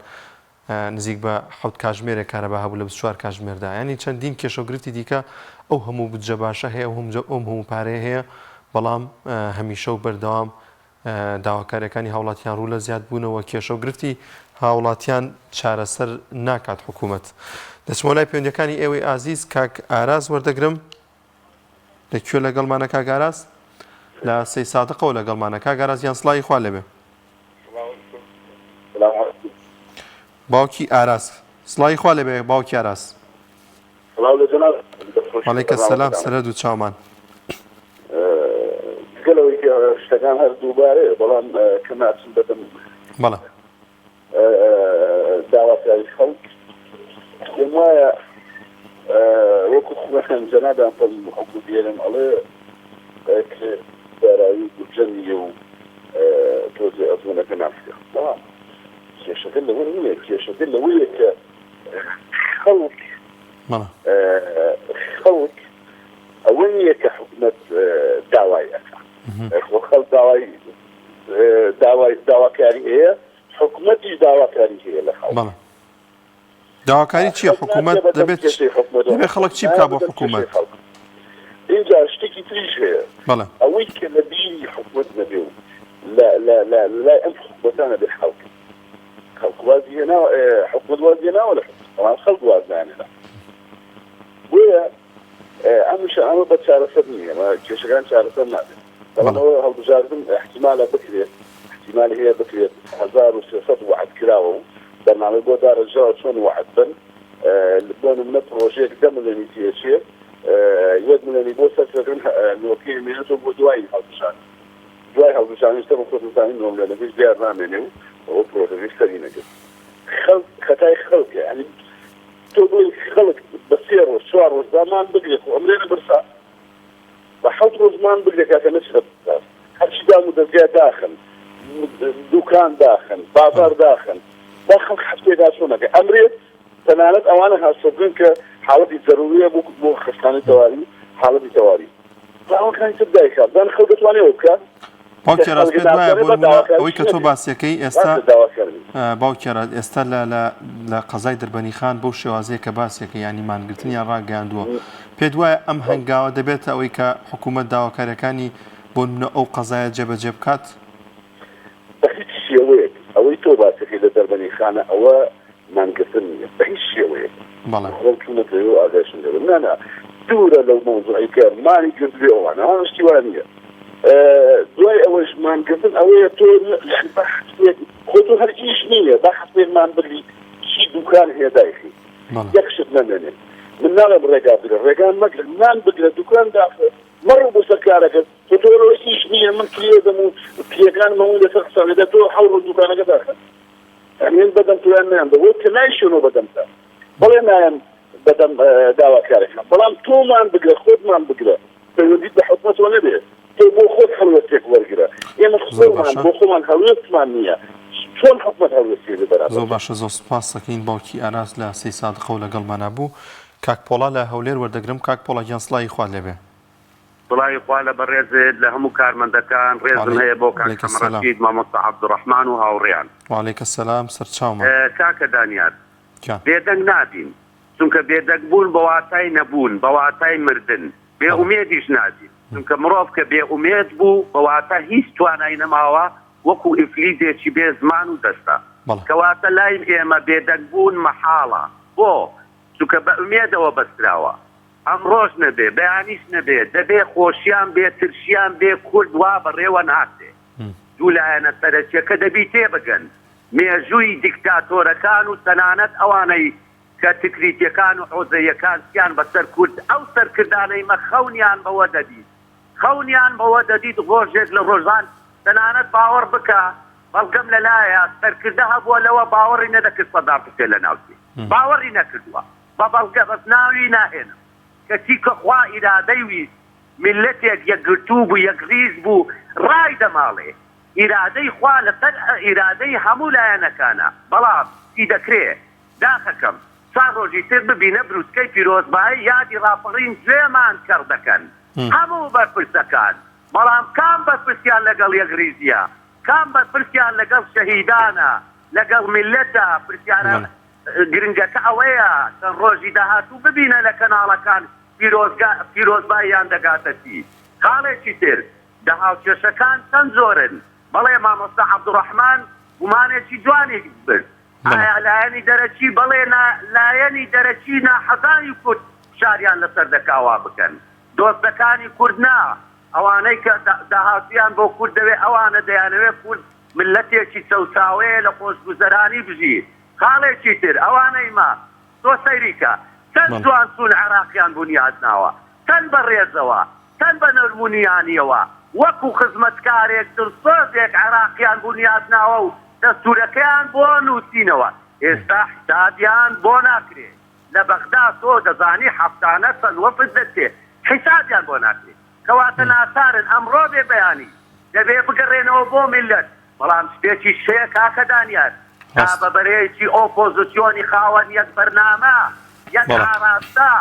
نزیک بە حەوت کاژمێرێک کارەبا هەبوو لە 24 کاژمێردا، یانی چەندین کێشە و گرفتی دیکە، ئەو هەموو بودجە باشە هەیە، ئەو هەموو پارەیە هەیە، بەڵام هەمیشە و بەردەوام داواکاریەکانی هاوڵاتیان ڕوو لە زیاد بوونە و کێشە و گرفتی هاوڵاتیان چارەسەر ناکات حکوومەت. دەچمەوە لای پەیوەندیەکانی ئێوەی ئازیز کاک ئاراز وەردەگرم لە کوێ لەگەڵمانە کاک ئاراز؟ لە سەی سادقەوە لەگەڵمانە کاک ئاراز گیان سڵاوی خوا لێبێ. باوکی ئاراز سڵاوی خوا لێبێ باوکی ئاراز. سڵاو لە جەنابت دەستخۆشی لە وعلیک السلام بەرنامەکەتان. سەرەد و چاومان. جگە لەوەی کە شتەکان هەر دووبارەیە بەڵام کە ناچم بەدەم بەڵێ. داواکاری خەڵک پێم وایە وەکو خۆیان جەنابیان فەرموو حکومەت هەرێم ئەڵێ کرێ دارایی و بودجە نییە و تۆزێ ئەزموونەکە ناسکە بەڵام کێشەکە لەوە نییە کێشەکە لەوەیە کە خەڵک خەڵک ئەوە نییە کە حکومەت داوای ئەکا خۆ خەڵک داوای داوای داواکاری هەیە حکومەتیش داواکاری هەیە لە خەڵک داواکاری چییە حکوومەت دەبێت دەبێت خەڵک چی بکا بۆ حکوومەت اینجا شتێکی تریش هەیە ئەوەی کە لە بیری حکومەت نەبێ و لە لای ئەم حکومەتانە بێ خەڵک خەڵک وازی هێناوە حکومەت وازی هێناوە لە حکومەت بەڵام خەڵک واز نانێنە بۆیە ئەمیشە ئەمە بە چارەسەر نییە کێشەکان چارەسەر نابێت بەڵام ئەوە هەڵبژاردن احتیمالە بکرێت احتیمالی هەیە بکرێت 1300 وعد کراوە و بەرنامەی بۆ داڕێژراوە چۆن وعد بن بۆ نمونە پرۆژەیەک دە ملیۆنی تێچێ یەک ملیۆنی بۆ سەرفەکردن نۆکەی مێنێتەوە بۆ دوای هەڵبژاردن دوای هەڵبژاردنیش تەبعەن خۆت دەزانی نۆملەنەکەش دیار نامێنێ و ئەوە پرۆژەکەش سەری نەگرت. خەڵک خەتای خەڵکە یانی. تۆ بڵێی خەڵک بە سێ ڕۆژ چوار ڕۆژ با مان بگرێ خۆ ئەمرێ لە برسا بە حەوت ڕۆژ مان بگرێ کاکە نەچنە بازاڕ هەرچی دام و دەزگا داخەن دوکان داخەن بازاڕ داخەن با خەڵک هەفتەیەک ئاسۆ نەکە ئەمرێت تەنانەت ئەوانە هاسۆ بکەن کە حاڵەتی زەروریە بۆ بۆ خەستانەی تەواری حاڵەتی تەواری داواکانی تر دایخا بزانە خەڵک دەتوانێ ئەوە بکا باوکی ڕاست پێت وایە بۆ نمونە ئەوەی کە تۆ باسیەکەی ئێستا باوکی ڕاست ئێستا لە لە لە قەزای دەربەنیخان بەو شێوازەیە کە باسیەکە ینی مانگرتنیان ڕاگەیاندووە پێت وایە ئەم هەنگاوە دەبێتە ئەوەی کە حکوومەت داواکاریەکانی بۆ نمونە ئەو قەزایە جێبەجێ بکات؟ بە هیچ شێوەیەک ئەوەی تۆ باسەکەی لە دەربەنیخانە ئەوە مانگرتن نییە بە هیچ شێوەیەک. بەڵێ. خۆم چوومەتە ئەوێ و ئاگایشم لێ بوو. نا نا دوورە لەو مەوزوعەی کە مانی گرتبێ ئەوانە ئەوانە شتی وا نییە. دوای ئەوەش مانگرتن ئەوەیە تۆ یانی با هەفتەیەک خۆ تۆ هەر ئیش نییە با هەفتەیەک مان بگری چی دوکان هەیە دایخی بەڵێ. یەک شت نەمێنێ. من ناڵێم ڕێگا بگرە ڕێگا مەگرە نان بگرە دوکان داخە مەڕۆ بۆ سەر کارەکەت خۆ تۆ وەرەوە ئیش نییە من کرێ دەم و کرێکانم هەمووی لەسەر حسابێ دە تۆ حەوت ڕۆژ دوکانەکە داخە. یانی من بەدەم تۆیان نایەم بە وەی کە نایشێنەوە بەدەمتا بەڵێ نایەم بەدەم داواکارەکان بەڵام تۆمان بگرە خۆتمان بگرە پەیوەندیت بە حکومەتەوە نەبێ تۆ بۆ خۆت هەڵوێستێک وەرگرە ئێمە زۆر خۆمان باشە بۆ خۆمان هەڵوێستمان نییە چۆن حکومەت هەڵوێستی هەبێ بەرامبەر زۆر باشە زۆر سپاس دەکەین باوکی ئاراس لە سەیسادقەوە لەگەڵمانا بوو کاک پۆڵا لە هەولێر وەردەگرم کاک پۆڵا گیان سڵاوی خوات لێبێ. سڵاوی خوا لە بەڕێزت لە هەموو کارمەندەکان ڕێزم هەیە بۆ کاک وعلیک السلام. حەمەڕەشید مامۆستا عەبدوڕەحمان و هاوڕێیان. وعلیک السلام سەرچاومان. کاکە دانیار گیان. بێدەنگ نابین چونکە بێدەنگ بوون بە واتای نەبوون بە واتای مردن بێ بەڵێ. ئومێدیش نابین چونکە مڕۆڤ کە بێ ئومێد بوو بە واتا هیچ توانای نەماوە وەکو ئیفلیجێکی بێ زمان و دەستە بەڵێ. کەواتە لای ئێمە بێدەنگ بوون مەحاڵە بۆ؟ چونکە بە ئومێدەوە بەستراوە ئەمڕۆش نەبێ بەیانیش نەبێ دەبێ خۆشیان بێ ترشیان بێ کورد وا بەڕێوە ناچێ دوو لایەنە سەرەکیەکە دەبی تێبگەن مێژووی دیکتاتۆرەکان و تەنانەت ئەوانەی کە تکریتیەکان و حۆزەیەکان چیان بەسەر کورد ئەو سەرکردانەی مە خەونیان بەوە دەدیت خەونیان بەوە دەدیت ڕۆژێک لە ڕۆژان تەنانەت باوەڕ بکە بەڵگەم لەلایە سەرکردە هەبووە لەوە باوەڕی نەدەکرد سەدام حوسێن لەناوچێ باوەڕی نەکردووە بە بەڵگە بەس ناوی ناهێنم کەچی کە خوا ئیرادەی ویست میللەتێک یەکگرتوو بوو یەکڕیز بوو ڕای دەماڵێ ئیرادەی خوا لەسەر ئیرادەی هەموو لایەنەکانە بەڵام چی دەکرێ داخەکەم چوار ڕۆژی تر ببینە بروسکەی پیرۆزبایی یادی ڕاپەڕین گوێمان کەڕ دەکەن هەموو بەرپرسەکان بەڵام کام بەرپرسیان لەگەڵ یەکڕیزیە کام بەرپرسیان لەگەڵ شەهیدانە لەگەڵ میللەتە پرسیارە گرنگەکە ئەوەیە چەند ڕۆژی داهاتوو ببینە لە کەناڵەکان پیرۆزگا پیرۆزباییان دەگاتە چی؟ خاڵێکی تر دە هاوکێشەکان چەند زۆرن؟ بەڵێ مامۆستا عەبدوڕەحمان گومانێکی جوانی برد ئایا لایەنی دەرەکی بەڵێ نا لایەنی دەرەکی ناحەزانی کورد فشاریان لەسەر دەکا وا بکەن دۆستەکانی کورد نا ئەوانەی کە داهاتوویان بۆ کورد دەوێ ئەوانە دەیانەوێ کورد میللەتێکی چەوساوەیە لە خۆشگوزەرانی بژی خاڵێکی تر ئەوانەی ما تۆ سەیری کە چەند جوان چوون عێراقیان بونیاد ناوە چەند بە ڕێزەوە چەند بە نەرمونیانیەوە وەکو خزمەتکارێک دڵسۆزێک عێراقیان بونیاد ناوە و دەستورەکەیان بۆ نوسینەوە ئێستا حسابیان بۆ ناکرێ لە بەغدا تۆ دەزانی هەفتانە چەند وەفد دەچێ حیسابیان بۆ ناکرێ کەواتە ناچارن ئەمڕۆ بێ بەیانی دەبێ بگەڕێنەوە بۆ میللەت بەڵام شتێکیش هەیە کاکە دانیار تا بە بەرەیەکی ئۆپۆزسیۆنی خاوەن یەک بەرنامە یەک ئاراستە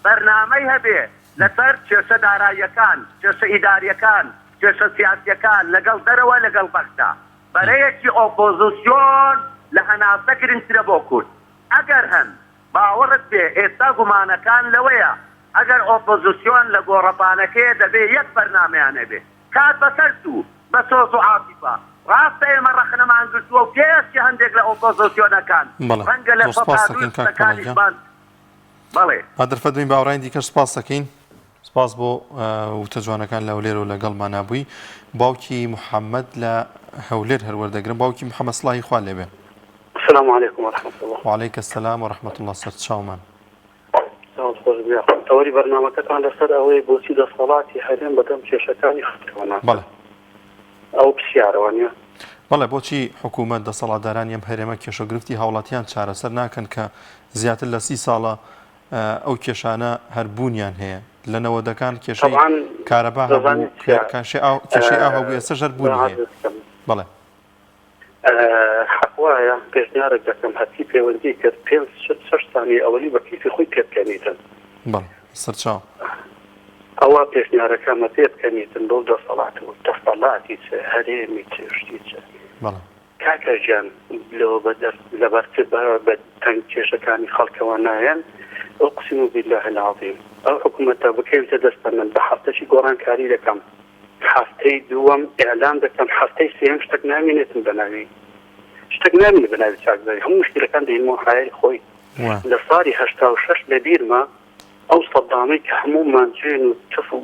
بەرنامەی هەبێ لەسەر کێشە داراییەکان کێشە ئیداریەکان کێشە سیاسیەکان لەگەڵ دەرەوە لەگەڵ بەغدا بەرەیەکی ئۆپۆزسیۆن لە هەناسە گرنگترە بۆ کورد ئەگەر هەن باوەڕت بێ ئێستا گومانەکان لەوەیە ئەگەر ئۆپۆزسیۆن لە گۆڕەپانەکەیە دەبێ یەک بەرنامەیان هەبێ. کات بەسەر چوو بە سۆز و عاتیفە. ڕاستە ئێمە ڕەخنەمان گرتووە و پێیەچێ هەندێک لە ئۆپۆزسیۆنەکان بەڵێ ڕەنگە لە زۆر سپاس سەتا دووی دەکەین کاک پۆڵا گیان. قسەکانیشمان بەڵێ. با دەرفەت بەین بە هاوڕێیانی دیکەش سپاس دەکەین. سپاس بۆ وتە جوانەکان لە هەولێرەوە لەگەڵمانا بووی. باوکی محەمەد لە هەولێر هەر وەردەگرم. باوکی محەمەد سڵاوی خوا لێبێ. السلام علیکم ورحمة اللە. وعلیک السلام ورحمة اللە سەرچاومان. سڵاوت خۆش بێ. تەوەری بەرنامەکەتان لەسەر ئەوەیە بۆچی دەسەڵاتی هەرێم بەدەم کێشەکانی خەڵکەوە ناچن؟ بەڵێ. ئەو پرسیارە وانیە؟ بەڵێ بۆچی حکوومەت دەسەڵاتدارانی ئەم هەرێمە کێشەو گرفتی هاوڵاتیان چارەسەر ناکەن کە زیاتر لە سی ساڵە ئەو کێشانە هەر بوونیان هەیە لە نەوەدەکان کێشەی تەبعەن کارەبا هەبوو دەزانیت چیە کێشەی ئاو کێشەی ئاو هەبوو ئێستەش هەر بوونی هەیە عەرزت بەڵێ. حەق وایە پێشنیارێک دەکەم هەرچی پەیوەندی کرد پێنج شەش سانیە ئەوەلی بە کەیفی خۆی پێبکەنیتن. بەڵێ سەرچاو. ئەوە پێشنیارەکەمە پێبکەنیتن بەو دەسەڵات و دەسەڵاتی چ هەرێمی چ شتی چ. بەڵێ. کاکە گیان لەوە بەدەر لەبەر چ بە تەنگ کێشەکانی خەڵکەوە نایەن اقسم باللە العظیم ئەو حکومەتە بکەویتە دەستە من بە هەفتەکی گۆڕانکاری دەکەم هەفتەی دووەم ئیعلان دەکەم هەفتەی سێیەم شتەک نامینێتن بەناوی شتەک نامینێ بەناوی چاکسازی هەموو مشکلەکان دەینمەوە حایەی خۆی لە ساڵی 86 لەبیرمە ئەو سەدامەی کە هەموومان جوێن و تف و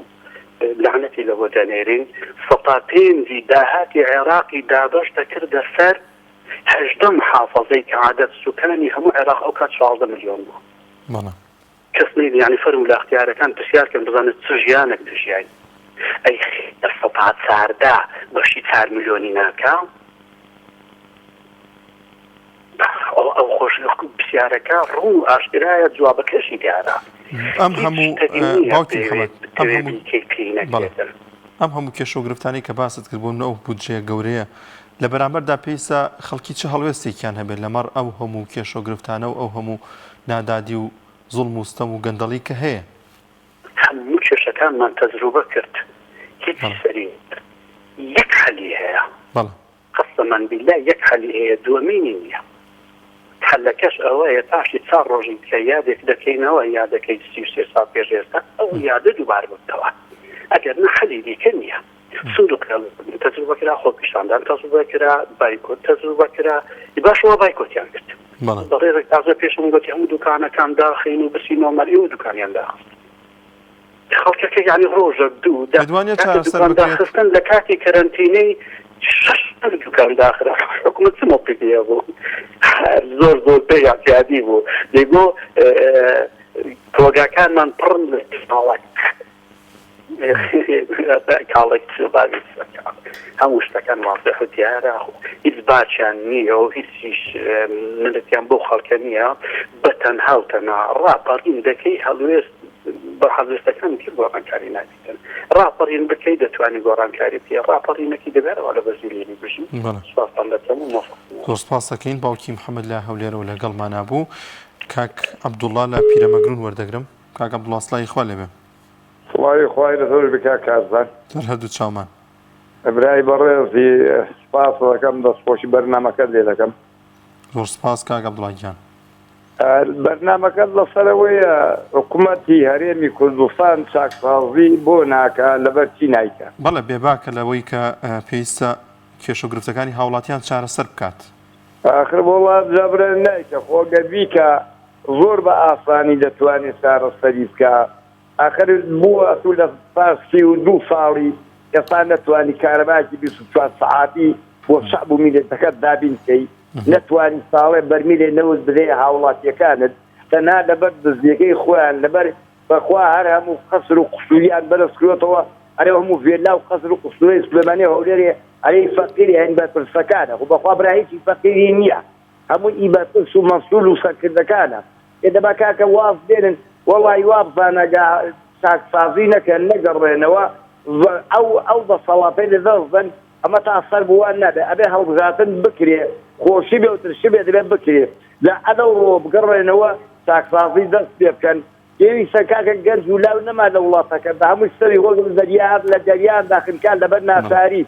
لەعنەتی لەوە دەنێرین سەتا پێنجی داهاتی عێراقی دابەش دەکردە سەر 18 محافظەی کە عادەت سوکانی هەموو عێراق ئەو کات 16 ملیۆن بوو. کەس نەیدی یانی فەرموو لە ئەختیارەکان پرسیار کەن بزانن چ ژیانەک دەژیاین ئەی خێر سەتا چاردە بەشی چار ملیۆنی ناکا ئەو ئەو خۆش پرسیارەکە ڕوون و ئاشکرایە جوابەکەشی دیارە ئەم هیچ هەموو شتێک نییە باوکی بێوێ محەمەد ئەم بتەوێ هەموو بیکەی پێی بەڵێ نەکرێتن. ئەم هەموو کێشە و گرفتانەی کە باست کرد بۆ نمونە ئەو بودجەیە گەورەیە لە بەرامبەردا پێویستە خەڵکی چ هەڵوێستێکیان هەبێت لەمەڕ ئەو هەموو کێشە و گرفتانە و ئەو هەموو نادادی و زوڵم و ستەم و گەندەڵی کە هەیە؟ هەموو کێشەکانمان تەجروبە کرد هیچی بەڵێ. سەری نەگرت یەک حەلی هەیە. بەڵێ. قەسەمەن بیللا یەک حەلی هەیە دووەمینی نیە حەلەکەش ئەوەیە پاشی چار ڕۆژی کە یادێک دەکەینەوە یادەکەی 33 ساڵ پێش ئێستا ئەو یادە دووبارە ببتەوە ئەگەر نا حەلی دیکە نییە سندوق تەجروبە کرا خۆپیشاندان تەجروبە کرا بایکۆت تەجروبە کرا باش وا بایکۆتیان کرد بەڕێزێک تازە پێشم گوتی هەموو دوکانەکان داخین و بچینەوە مەر ئێوە دوکانیان داخست خەڵکەکە یانی ڕۆژە دوو پێت وانیە کاکە چارەسەر دوکان بکرێت؟ داخستن لە کاتی کەرەنتینەی شەش دوکان داخرا حکومەت چ مەوقیفی هەبوو هەر زۆر زۆر بێ اعتیادی بوو دەیگۆ کۆگاکانمان پڕن لە کاڵەک کاڵێک چ بابی هەموو شتەکان وازح و دیارە هیچ باچیان نییە و هیچیش منەتیان بۆ خەڵکە نییە بە تەنها و تەنها ڕاپەڕین دەکەی هەڵوێست بە هەڵوێستەکانی تر گۆڕانکاری نابیتن ڕاپەڕین بکەی دەتوانی گۆڕانکاری بکەی ڕاپەڕینەکی دەبێتەوە لە بەزیلێنی بژی سپاستان دەکەم و مۆفق زۆر سپاس دەکەین باوکی محەممەد لە هەولێرەوە لەگەڵمانا بوو کاک عەبدوڵڵا لە پیرەمەگرون وەردەگرم کاک عەبدوڵڵا سڵاوی خوا لێبێ سڵاوی خوای لەسەر بێ کاک کارزان. سەر هەردوو چاومان. برای بەڕێزی سپاست دەکەم دەستخۆشی بەرنامەکەت لێ دەکەم. زۆر سپاس کاک عەبدوڵا گیان. بەرنامەکەت لەسەرەوەیە حکومەتی هەرێمی کوردستان چاکسازی بۆ ناکا لەبەر چی نایکا؟ بەڵێ بێباکە لەوەی کە پێویستە کێشە و گرفتەکانی هاوڵاتیان چارەسەر بکات. ئاخر وەڵا جا برا نایکا خۆ گەر بیکا زۆر بە ئاسانی دەتوانێ چارەسەری بکا ئاخر بۆ ئەتوو لە پاش 32 ساڵی ئێستا نەتوانی کارەبایەکی 24 سەعاتی بۆ شەعب و میللەتەکەت دابین بکەی نەتوانی ساڵێ بەرمیلێ نەوت بدەیە هاوڵاتیەکانت تەنها لەبەر دزیەکەی خۆیان لەبەر بەخوا هەر هەموو قەسر و قسوریان بەرز کرۆتەوە ئەرێ هەموو ڤێلا و قەسر و قسورەی سلێمانی و هەولێرێ ئەرێ فەقیری هەین بەرپرسەکانە خۆ بەخوا برا هیچی فەقیری نییە هەموو ئی بەرپرس و مەسول و سەرکردەکانە ئێ دەبا کاکە واز بێنن وەڵی وابزانە گا چاکسازی نەکەن نەگەڕێنەوە ئەو ئەو دەسەڵاتەی لە دەست دەن ئەمە تا سەر بووان نابێ ئەبێ هەڵبژاردن بکرێ خۆشی بێ و ترشی بێ دەبێ بکرێ لە ئەلەو ڕۆ بگەڕێنەوە چاکسازی دەست پێ بکەن پێویستە کاکە گەنج و لاو نەما لە وڵاتەکە بە هەمووی سەری وەک دەریا لە دەریاندا خنکان لەبەر ناچاری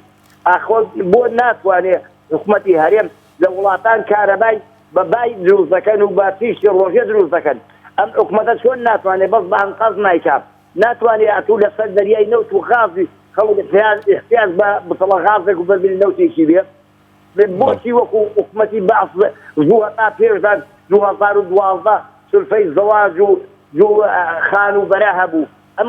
ئاخۆ بۆ ناتوانێ حکومەتی هەرێم لە وڵاتان کارەبای بە بای دروست دەکەن و بە تیشکی ڕۆژێ دروست دەکەن ئەم حکومەتە چۆن ناتوانێ بەس بە ئەنقەست نایکا ناتوانێ ئەتوو لەسەر دەریای نەوت و غازی خەڵک احتیاج بە بتڵە غازێک و بەرمیل نەوتێکی بێ بۆچی وەکو حکومەتی بەعس زوو هەتا پێشدان 2012 سولفەی زەواج و زوو خان و بەرە هەبوو ئەم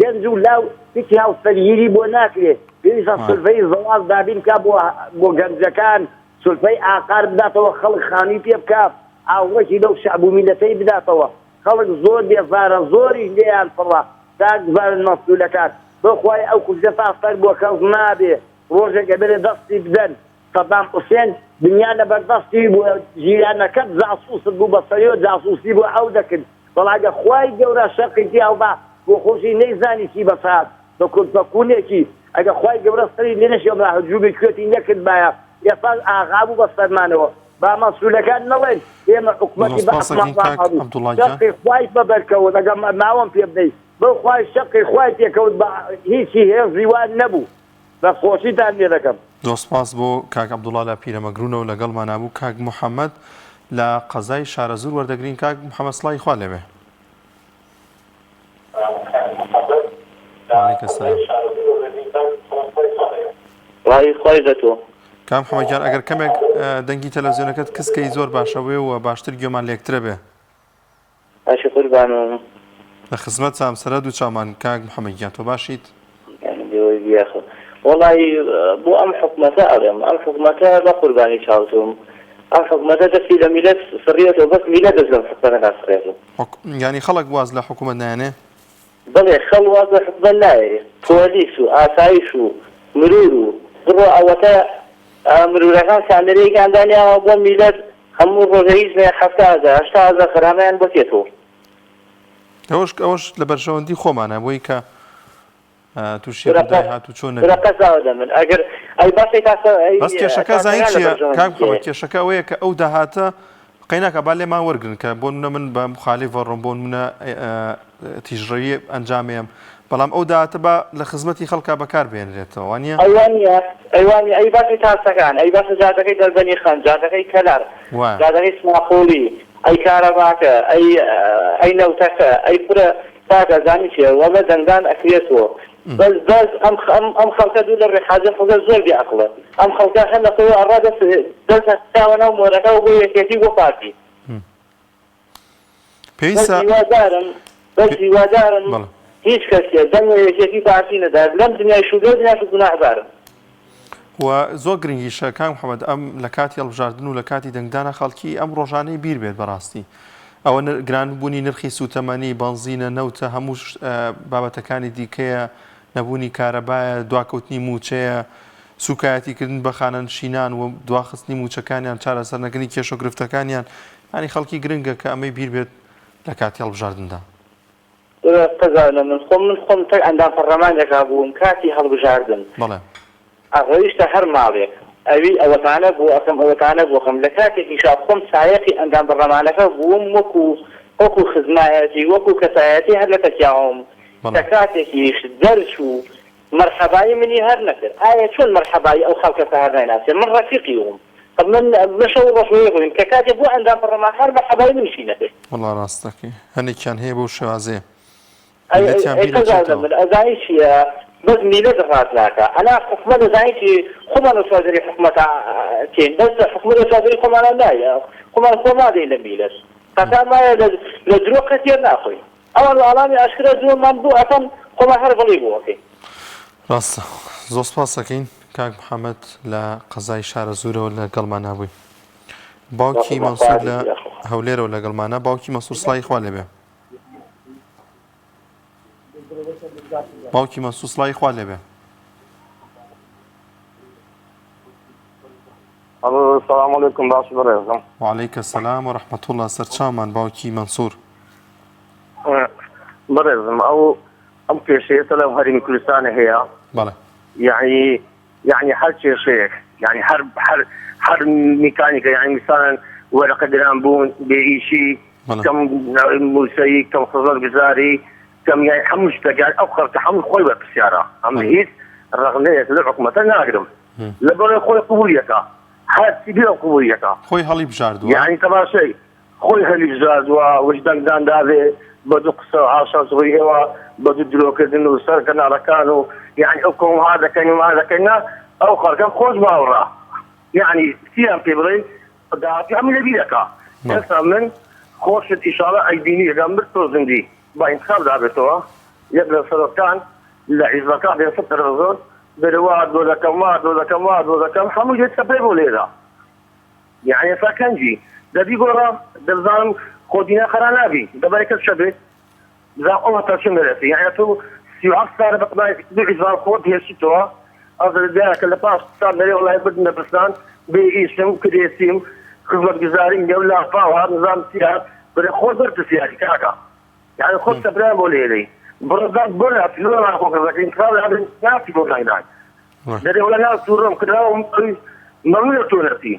گەنج و لاو هیچ هاوسەرگیری بۆ ناکرێ پێویستە سولفەی زەواج دابین بکا بۆ بۆ گەنجەکان سولفەی ئاقار بداتەوە خەڵک خانووی پێ بکا ئاوڕێکی لەو شەعب و میلەتەی بداتەوە خەڵک زۆر بێزارە زۆریش لێیان پڕە کاک زانن مەسولەکان بەخوای ئەو کوشتە تا سەر بۆ کەس نابێ ڕۆژێک ئەبێ لە دەستی بدەن. سەدام حوسێن دنیا لەبەردەستی بوو جیرانەکەت جاسوست بوو بەسەریەوە جاسوسی بۆ ئەو دەکرد بەڵام ئەگەر خوای گەورە شەقی تیا هەڵدا بۆ خۆشی نەیزانی چی بەسەرهات بە کورتە کونێکی ئەگەر خوای گەورە سەری لێ نەشێوە هجومی کوێتی نەکردبایە ئێستاش ئاغا بوو بەسەرمانەوە با مەسولەکان نەڵێن ئێمە حکومەتی زۆر سپاس بەعسمان ئەکەین کاک ڕاپەڕی عەبدوڵڵا گیان. شەقی خوای بە بەرکەوت ئەگەر ماوەم پێ بدەی بەو خوای شەقی خوای پێکەوت بە هیچی هێزی وا نەبوو بەس خۆشیتان لێ دەکەم. زۆر سپاس بۆ کاک عەبدوڵا لە پیرەمەگرونەوە لەگەڵمانا بوو کاک محەمەد لە قەزای شارەزوور وەردەگرین کاک محەمەد سڵاوی خوا لێبێ. وعلیک السلام. سڵاوی خوای لە تۆ. کاک محەمەد گیان ئەگەر کەمێک دەنگی تەلەفزیۆنەکەت کز کەی زۆر باشە وێ و باشتر گوێمان لێکترە بێ. باشی قوربانم. لە خزمەتتام سەرە دوو چاومان کاک محمد گیان تۆ باشیت؟ گیانم بێوەی بیاخە وەڵایی بۆ ئەم حکومەتە ئەڵێم ئەم حکومەتە بە قوربانی چاوتم ئەم حکومەتە دەستی لە میلەت سڕیەتەوە بەس میلەت دەست لەم حکومەتە ناسڕێتەوە. یانی خەڵک واز لە حکومەت نایەنێ؟ بەڵێ خەڵ واز لە حکومەت نایەنێ پۆلیس و ئاسایش و مرور و بڕۆ ئەوەتە مرورەکان کامێرەیەکیان دانیاوە بۆ میلەت هەموو ڕۆژێ هیچ نەیە 70 هەزار 80 هەزار غەرامەیان بۆ تێتەوە. ئەوەش ئەوەش لە بەرژەوەندی خۆمانە بۆی کە تووشی ڕووداوی هاتوچۆ نەبین. برا قەزاوە دەمن ئەگەر ئەی باسەی تاسە ئەی بەس کێشەکە زانی تاسەکان لە چییە کاک بەرژەوەندی محەممەد کێیە؟ کێشەکە ئەوەیە کە ئەو داهاتە قەیناکە با لێمان وەرگرن کە بۆ نمونە من بە مخالف وەڕۆم بۆ نمونە تیژڕەوی ئەنجامێم بەڵام ئەو داهاتە با لە خزمەتی خەڵکا بەکار بهێنرێتەوە وانییە؟ ئەی وانییە ئەی وانییە ئەی باسی تاسەکان ئەی باسی جادەکەی دەربەنی خان جادەکەی کەلار وایە. جادەکەی سماقوڵی ئەی کارەباکە ئەی ئەی نەوتەکە ئەی کورە کاکە زانی چیە وەڵە دەنگدان ئەکرێتۆ بەس بەس ئەم ئەم ئەم خەڵکە دوور لە ڕێحازی ئەم خەڵکە زۆر بێ ئەقڵە ئەم خەڵکە هەر لە خۆیەوە ئەڕا دەست دەست هەستاوە ناو مۆرەکە و بۆ یەکێتی و بۆ پارتی بەس پێویستە هیوادارم بەس هیوادارم بەڵێ. هیچ کەسێ دەنگ بە یەکێتی پارتی نەدات لەم دنیایش و لەو دنیاش گوناهبارن. و زۆر گرنگیشە کاک محمد ئەم لە کاتی هەڵبژاردن و لە کاتی دەنگدانا خەڵکی ئەم ڕۆژانەی بیر بێت بەڕاستی ئەوە گران بوونی نرخی سوتەمەنی بەنزینە نەوتە هەموو بابەتەکانی دیکەیە نەبوونی کارەبایە دواکەوتنی مووچەیە سوکایەتی کردن بە خانەنشینان و دواخستنی مووچەکانیان چارەسەر نەکردنی کێشە و گرفتەکانیان یانی خەڵکی گرنگە کە ئەمەی بیر بێت لە کاتی هەڵبژاردندا. قەزانە من خۆم من خۆم تەک ئەندام پەڕلەمانێکا بووم کاتی هەڵبژاردن بەڵێ. ئەڕۆیشتە هەر ماڵێک ئەوی ئەوەتانە بۆ ئەکەم ئەوەتانە بۆ ئەکەم لە کاتێکیشا خۆم سایەقی ئەندام پەڕلەمانەکە بووم وەکو وەکو خزمایەتی وەکو کەسایەتی هەر لە تەکیاوم بەڵێ. کە کاتێکیش دەرچوو مەرحەبایی منی هەر نەکرد ئایا چۆن مەرحەبایی ئەو خەڵکە کە هەر نایناسێ من ڕەفیقی وم خە من من شەو ڕۆژ وەیە بووین کە کاتێ بووە ئەندام پەڕلەمان هەر مەرحەبایی منیشی نەکرد. وەڵا ڕاست دەکەی هەنێکیان هەیە بەو شێوازەیە ئەی ئەی میللەتیان ئەی بیر قەزا ئەچێتەوە. من ئەزانی چیە بەس میللەت ڕاست ناکا ئەنا حکومەت ئەزانی چی خۆمان لە چوادری حکومەتا تێین بەس حکومەت لە چوادری خۆمانا نایە خۆمان خۆ نادەین لە میللەت هەتا مایە لە لە درۆ قەت تێر ناخۆین. ئەوان وەڵامی ئاشکرا درۆمان بۆ ئەکەن خۆمان هەر بەڵی بۆ ئەکەین. ڕاستە زۆر سپاس ئەکەین کاک محمد لە قەزای شارەزوورەوە لە گەڵمانا بووی باوکی مەنسوور لە هەولێرەوە لەگەڵمانە باوکی مەنسوور سڵاوی خوا لێبێ باوکی مەنسوور سڵاوی خوا لێبێ سلام علیکم باش بەڕێزم. وعلیک السلام و رحمة اللە سەرچاومان باوکی مەنسوور. بەڕێزم ئەو ئەم کێشەیە تە لەم هەرێمی کوردستانە هەیە بەڵێ یعنی یعنی هەر کێشەیەک یعنی هەر هەر هەر میکانیکە یعنی میسان وەرەقە گران بوون بێ ئیشی کەم موسەی کەم خزمەت گوزاری کەم یعنی هەموو شتێک یعنی ئەو خەڵکە هەموو خۆی بەرپرسیارە ئەم هیچ ڕەخنەیەک لەو حکومەتە ناگرم لەبەرئەوەی خۆی قبوڵی ئەکا هەرچی بێ ئەو قبوڵی ئەکا. خۆی هەڵی بژاردووە. یانی تەماشای خۆی هەلی بژاردووە وش دەنگدان دابێ بە دوو قسە و حاشا زڕی ئێوە بە دوو درۆکردن و سەر کەناڵەکان و یانی ئەو کۆم ها دەکەین و ها دەکەین نا ئەو خەڵکە خۆش باوەڕە یانی چیان پێ بڵێی داهاتوو هەموو لەبیر ئەکا ئێستا من خۆشت ئیشاڵا ئەیبینی ئەگەر مرد تۆ زیندی با ئینتخاب دابێتەوە یەک لە سەرۆکان لە حیزبەکان بێ سەر تەلەفزۆن دەرێ وات بۆ دەکەم وات بۆ دەکەم وات بۆ دەکەم هەمووی دێت چەپەی بۆ لێدا یعنی ئێستا کەنجی دەبی گۆڕا دەبزانم خۆ دینا خەرا نابی دەبای کەس شەبێ بزانم ئەو هەتا چون دەرەسی یعنی تۆ 37 سالە بە قبای دوو حیزبان خۆت هێشتەوە. ئەزرە دایەکە لە پاش سان دەرێ وەڵای بردنە بستان بێ ئیشم کرێچیم خزمەتگوزاریم نیە و لافاو هات نزام چی هات برێ خۆت بەرپرسیاری کاکە یانی خۆت سەفرەیان بۆ لێدەی بڕۆ دەنگ بۆ ناچی لۆ ناخۆ کەسەکە ئینتخاب هەبێ ناچی بۆ دەنگدان دەرێ وەڵا نا توڕەم کراوم مەمنونە تۆ نەچی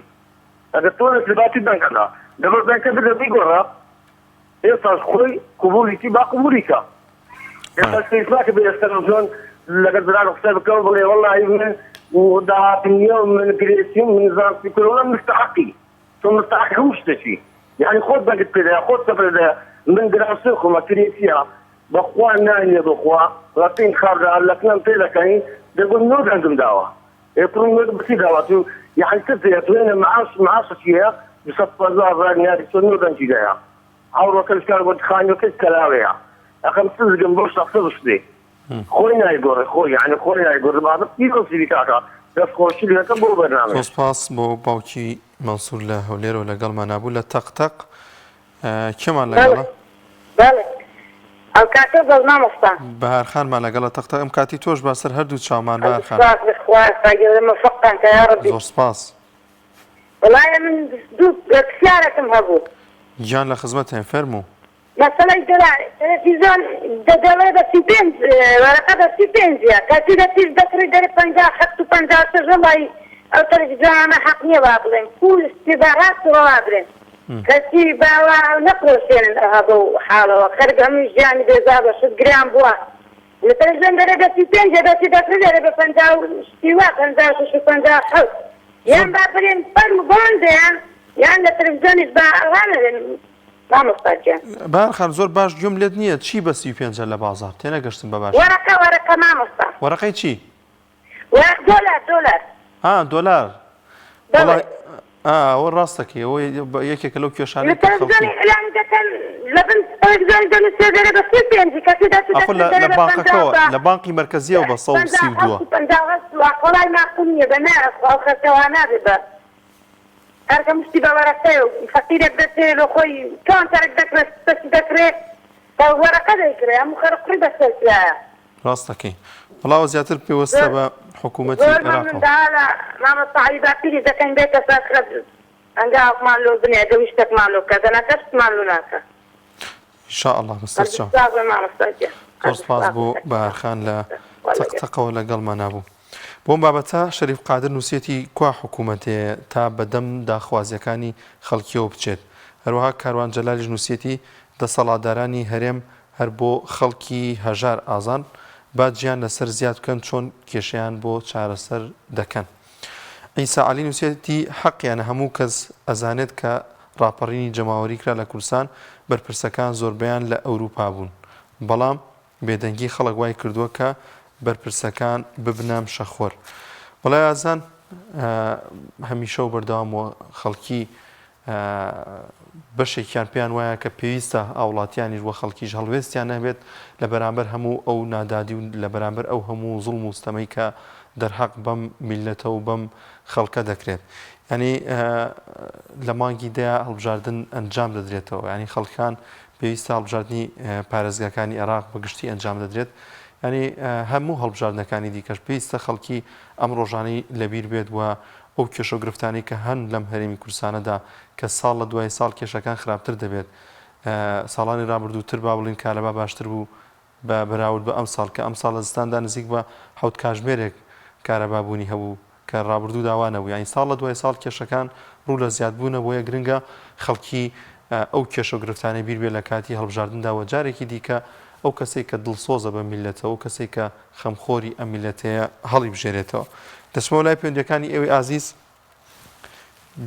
ئەگەر تۆ نەچی با چی دەنگەدا دەبەر دەنگکە بدە بیگۆڕە ئێستاش خۆی قبوڵی چی با قبوڵی کە ئێستاش پێویست ناکە بێ تەلەڤزیۆن لەگەڵ برادەر قسە بکە و بڵێ وەڵاهی من داهاتم نییە و من کرێچیم من زانستی کورە وەڵا مستحقی تۆ مستحقی هەموو شتێکی یعنی خۆت دەنگت پێدایە خۆت سەفرەدایە من دراوسێ خۆمە کرێچیە بەخوا نانیە بخوا ڕەتین خاڕدا لەکنەم پێ دەکەنی دەگوت نۆ دەنگم داوە ئێ کوڕم نۆ بچی داوە تو یعنی چ پێ توێنە معاش معاشەکی هەیە 250 هەزار دیناری تۆ نۆ دەنگی دایە ئەوڕۆکەش کار بۆ خانوەکەی کەلاوەیە ئەخەم سزگم بۆ شەخسە بشتێ خۆی نایگۆڕێ خۆی یعنی خۆی نایگۆڕێ بابە پیرۆزی کاکە دەست خۆشی لەکەم بۆ بەرنامەیە. زۆر سپاس بۆ باوکی مەنسور لە هەولێرەوە لەگەڵمانا بوو لە تەق تەق کێمان لەگەڵە؟ بەڵێ ئەو کاتە بەڵ مامۆستا. بەهار خانمان لەگەڵە تەق تەق ئەم کاتی تۆش با سەر هەردوو چاومان بەهار خان. سپاس بەخوا خوای گەورە مۆفەقتان کا یاڕەبی. زۆر سپاس. وەڵایە من دوو پرسیارەکم هەبوو. گیان لە خزمەتین فەرموو. مەسەلەی دۆلار تەلەفیزۆن دەڵێ بە 35 وەرەقە بە 35 ە کەچی لە پیش دەکڕی دەرێ 57 و 56 وەڵی ئەو تەلەفیزیۆنانە حەق نییە وا بڵێن پول با ڕاست و ڕەوا برێن کەچی با وا نەفرۆشێنن ئەوها بەو حاڵەوە خەرک هەمووی ژیانی بێزار بە شت گران بووە لە تەلەفیزیۆن دەرێ بە 35 ە کەچی دەکڕی دەرێ بە 50 و شتی وا 56 و 57 یان با برێن فەرموو بەوەندەیان یان لە تەلەفیزیۆنیش با ئەوها نەبێن مامۆستا گیان. بەهار خان زۆر باش گوێم لێت نییە چی بە 35 ە لە بازاڕ تێنەگەشتم بە باشی. وەرەقە وەرەقە مامۆستا. وەرەقەی چی؟ وەرەق دۆلار دۆلار. ئا دۆلار بەڵێ. وەڵا ئا ئەوە ڕاست دەکەی ئەوە یەکێکە لەو لە کێشانەی کە خەڵکی تەلەفزیۆنی ئیعلانی دەکەن لە بن تەلەفزیۆنی دەنووسێ دەرێ بە 35 کەچی دەچی ئاخۆ دەکڕی لە دەرێ لە بە پەنجا بانقەکەوە و بە لە بانقی مەرکەزیەوە بە 57 132 و 58 وا وەڵای ماقوول نییە بە نا ئەخوا ئەو خەرکە وا نابێ بە هەرکە مشتی بە وەرەقەیە و فەقیرێک دەچێ لۆ خۆی کاونتەرێک دەکڕێ شتەکی دەکڕێ بە وەرەقە دەیکڕێ هەموو خەرک قوڕی بەسەر تیایە. ڕاست دەکەی وەڵا ئەوە زیاتر پێوەستە زۆر بە حکوومەتی زۆر مەمنون عێراقەوە. داوا لە مامۆستا عەلی باپیریش دەکەین بێتە سەر خەت هەنگاوکمان لۆ بنێ ئەگەر ویشتەکمان لۆ بکا دەنا کەسمان لۆ ناکا. ان شاء اللە بەسەر هەر چاو. سپاس بێ مامۆستا گیان. زۆر هەر سپاس سپاس بۆ بێ. بەهار خان لە خوا تەق لەگەڵ. تەقەوە لەگەڵمانا بوو. بۆم بابەتە شەریف قادر نووسیەتی کوا حکوومەتێ تا بەدەم داخوازیەکانی خەڵکیەوە بچێت؟ هەروەها کاروان جەلالیش نووسیەتی دەسەڵاتدارانی هەرێم هەر بۆ خەڵکی هەژار ئازان باجیان لەسەر زیاد بکەن چۆن کێشەیان بۆ چارەسەر دەکەن؟ عیسا عەلی نووسیەتی حەقیانە هەموو کەس ئەزانێت کە ڕاپەڕینی جەماوەری کرا لە کوردستان بەرپرسەکان زۆربەیان لە ئەوروپا بوون بەڵام بێدەنگی خەڵک وای کردووە کە بەرپرسەکان ببنە مشەخۆر. وەڵای ئازان هەمیشە و بەردەوام و خەڵکی بەشێکیان پێیان وایە کە پێویستە هاوڵاتیانیش وە خەڵکیش هەڵوێستیان هەبێت لە بەرامبەر هەموو ئەو نادادی و لە بەرامبەر ئەو هەموو زوڵم و ستەمەی کە دەرحەق بەم میللەتە و بەم خەڵکە دەکرێت. یانی لە مانگی دەیا هەڵبژاردن ئەنجام دەدرێتەوە یانی خەڵکان پێویستە هەڵبژاردنی پارێزگاکانی عێراق بە گشتی ئەنجام دەدرێت یانی هەموو هەڵبژاردنەکانی دیکەش پێویستە خەڵکی ئەم ڕۆژانەی لەبیر بێت و ئەو کێشە و گرفتانەی کە هەن لەم هەرێمی کوردستانەدا کە ساڵ لە دوای ساڵ کێشەکان خراپتر دەبێت ساڵانی ڕابردووتر با بڵین کارەبا باشتر بوو بە بەراورد بە ئەمساڵ کە ئەمساڵ لە زستاندا نزیک بە حەوت کاژمێرێک کارەبا بوونی هەبوو کە ڕابردوودا وا نەبوو یانی ساڵ لە دوای ساڵ کێشەکان ڕوو لە زیادبوونە بۆیە گرنگە خەڵکی ئەو کێشە و گرفتانەی بیر بێت لە کاتی هەڵبژاردندا و جارێکی دیکە ئەو کەسەی کە دڵسۆزە بە میللەتە ئەو کەسەی کە خەمخۆری ئەم میللەتەیە هەڵیبژێرێتەوە. دەچمەوە لای پەیوەندییەکانی ئێوەی ئازیز.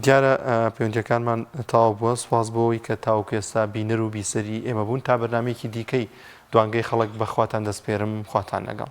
دیارە پەیوەندیەکانمان تەواو بووە سوپاس بۆ ئەوەی کە تاوەکو ئێستا بینەر و بیسەری ئێمە بوون تا بەرنامەیەکی دیکەی دوانگەی خەڵک بە خواتان دەسپێرم خواتان لەگەڵ.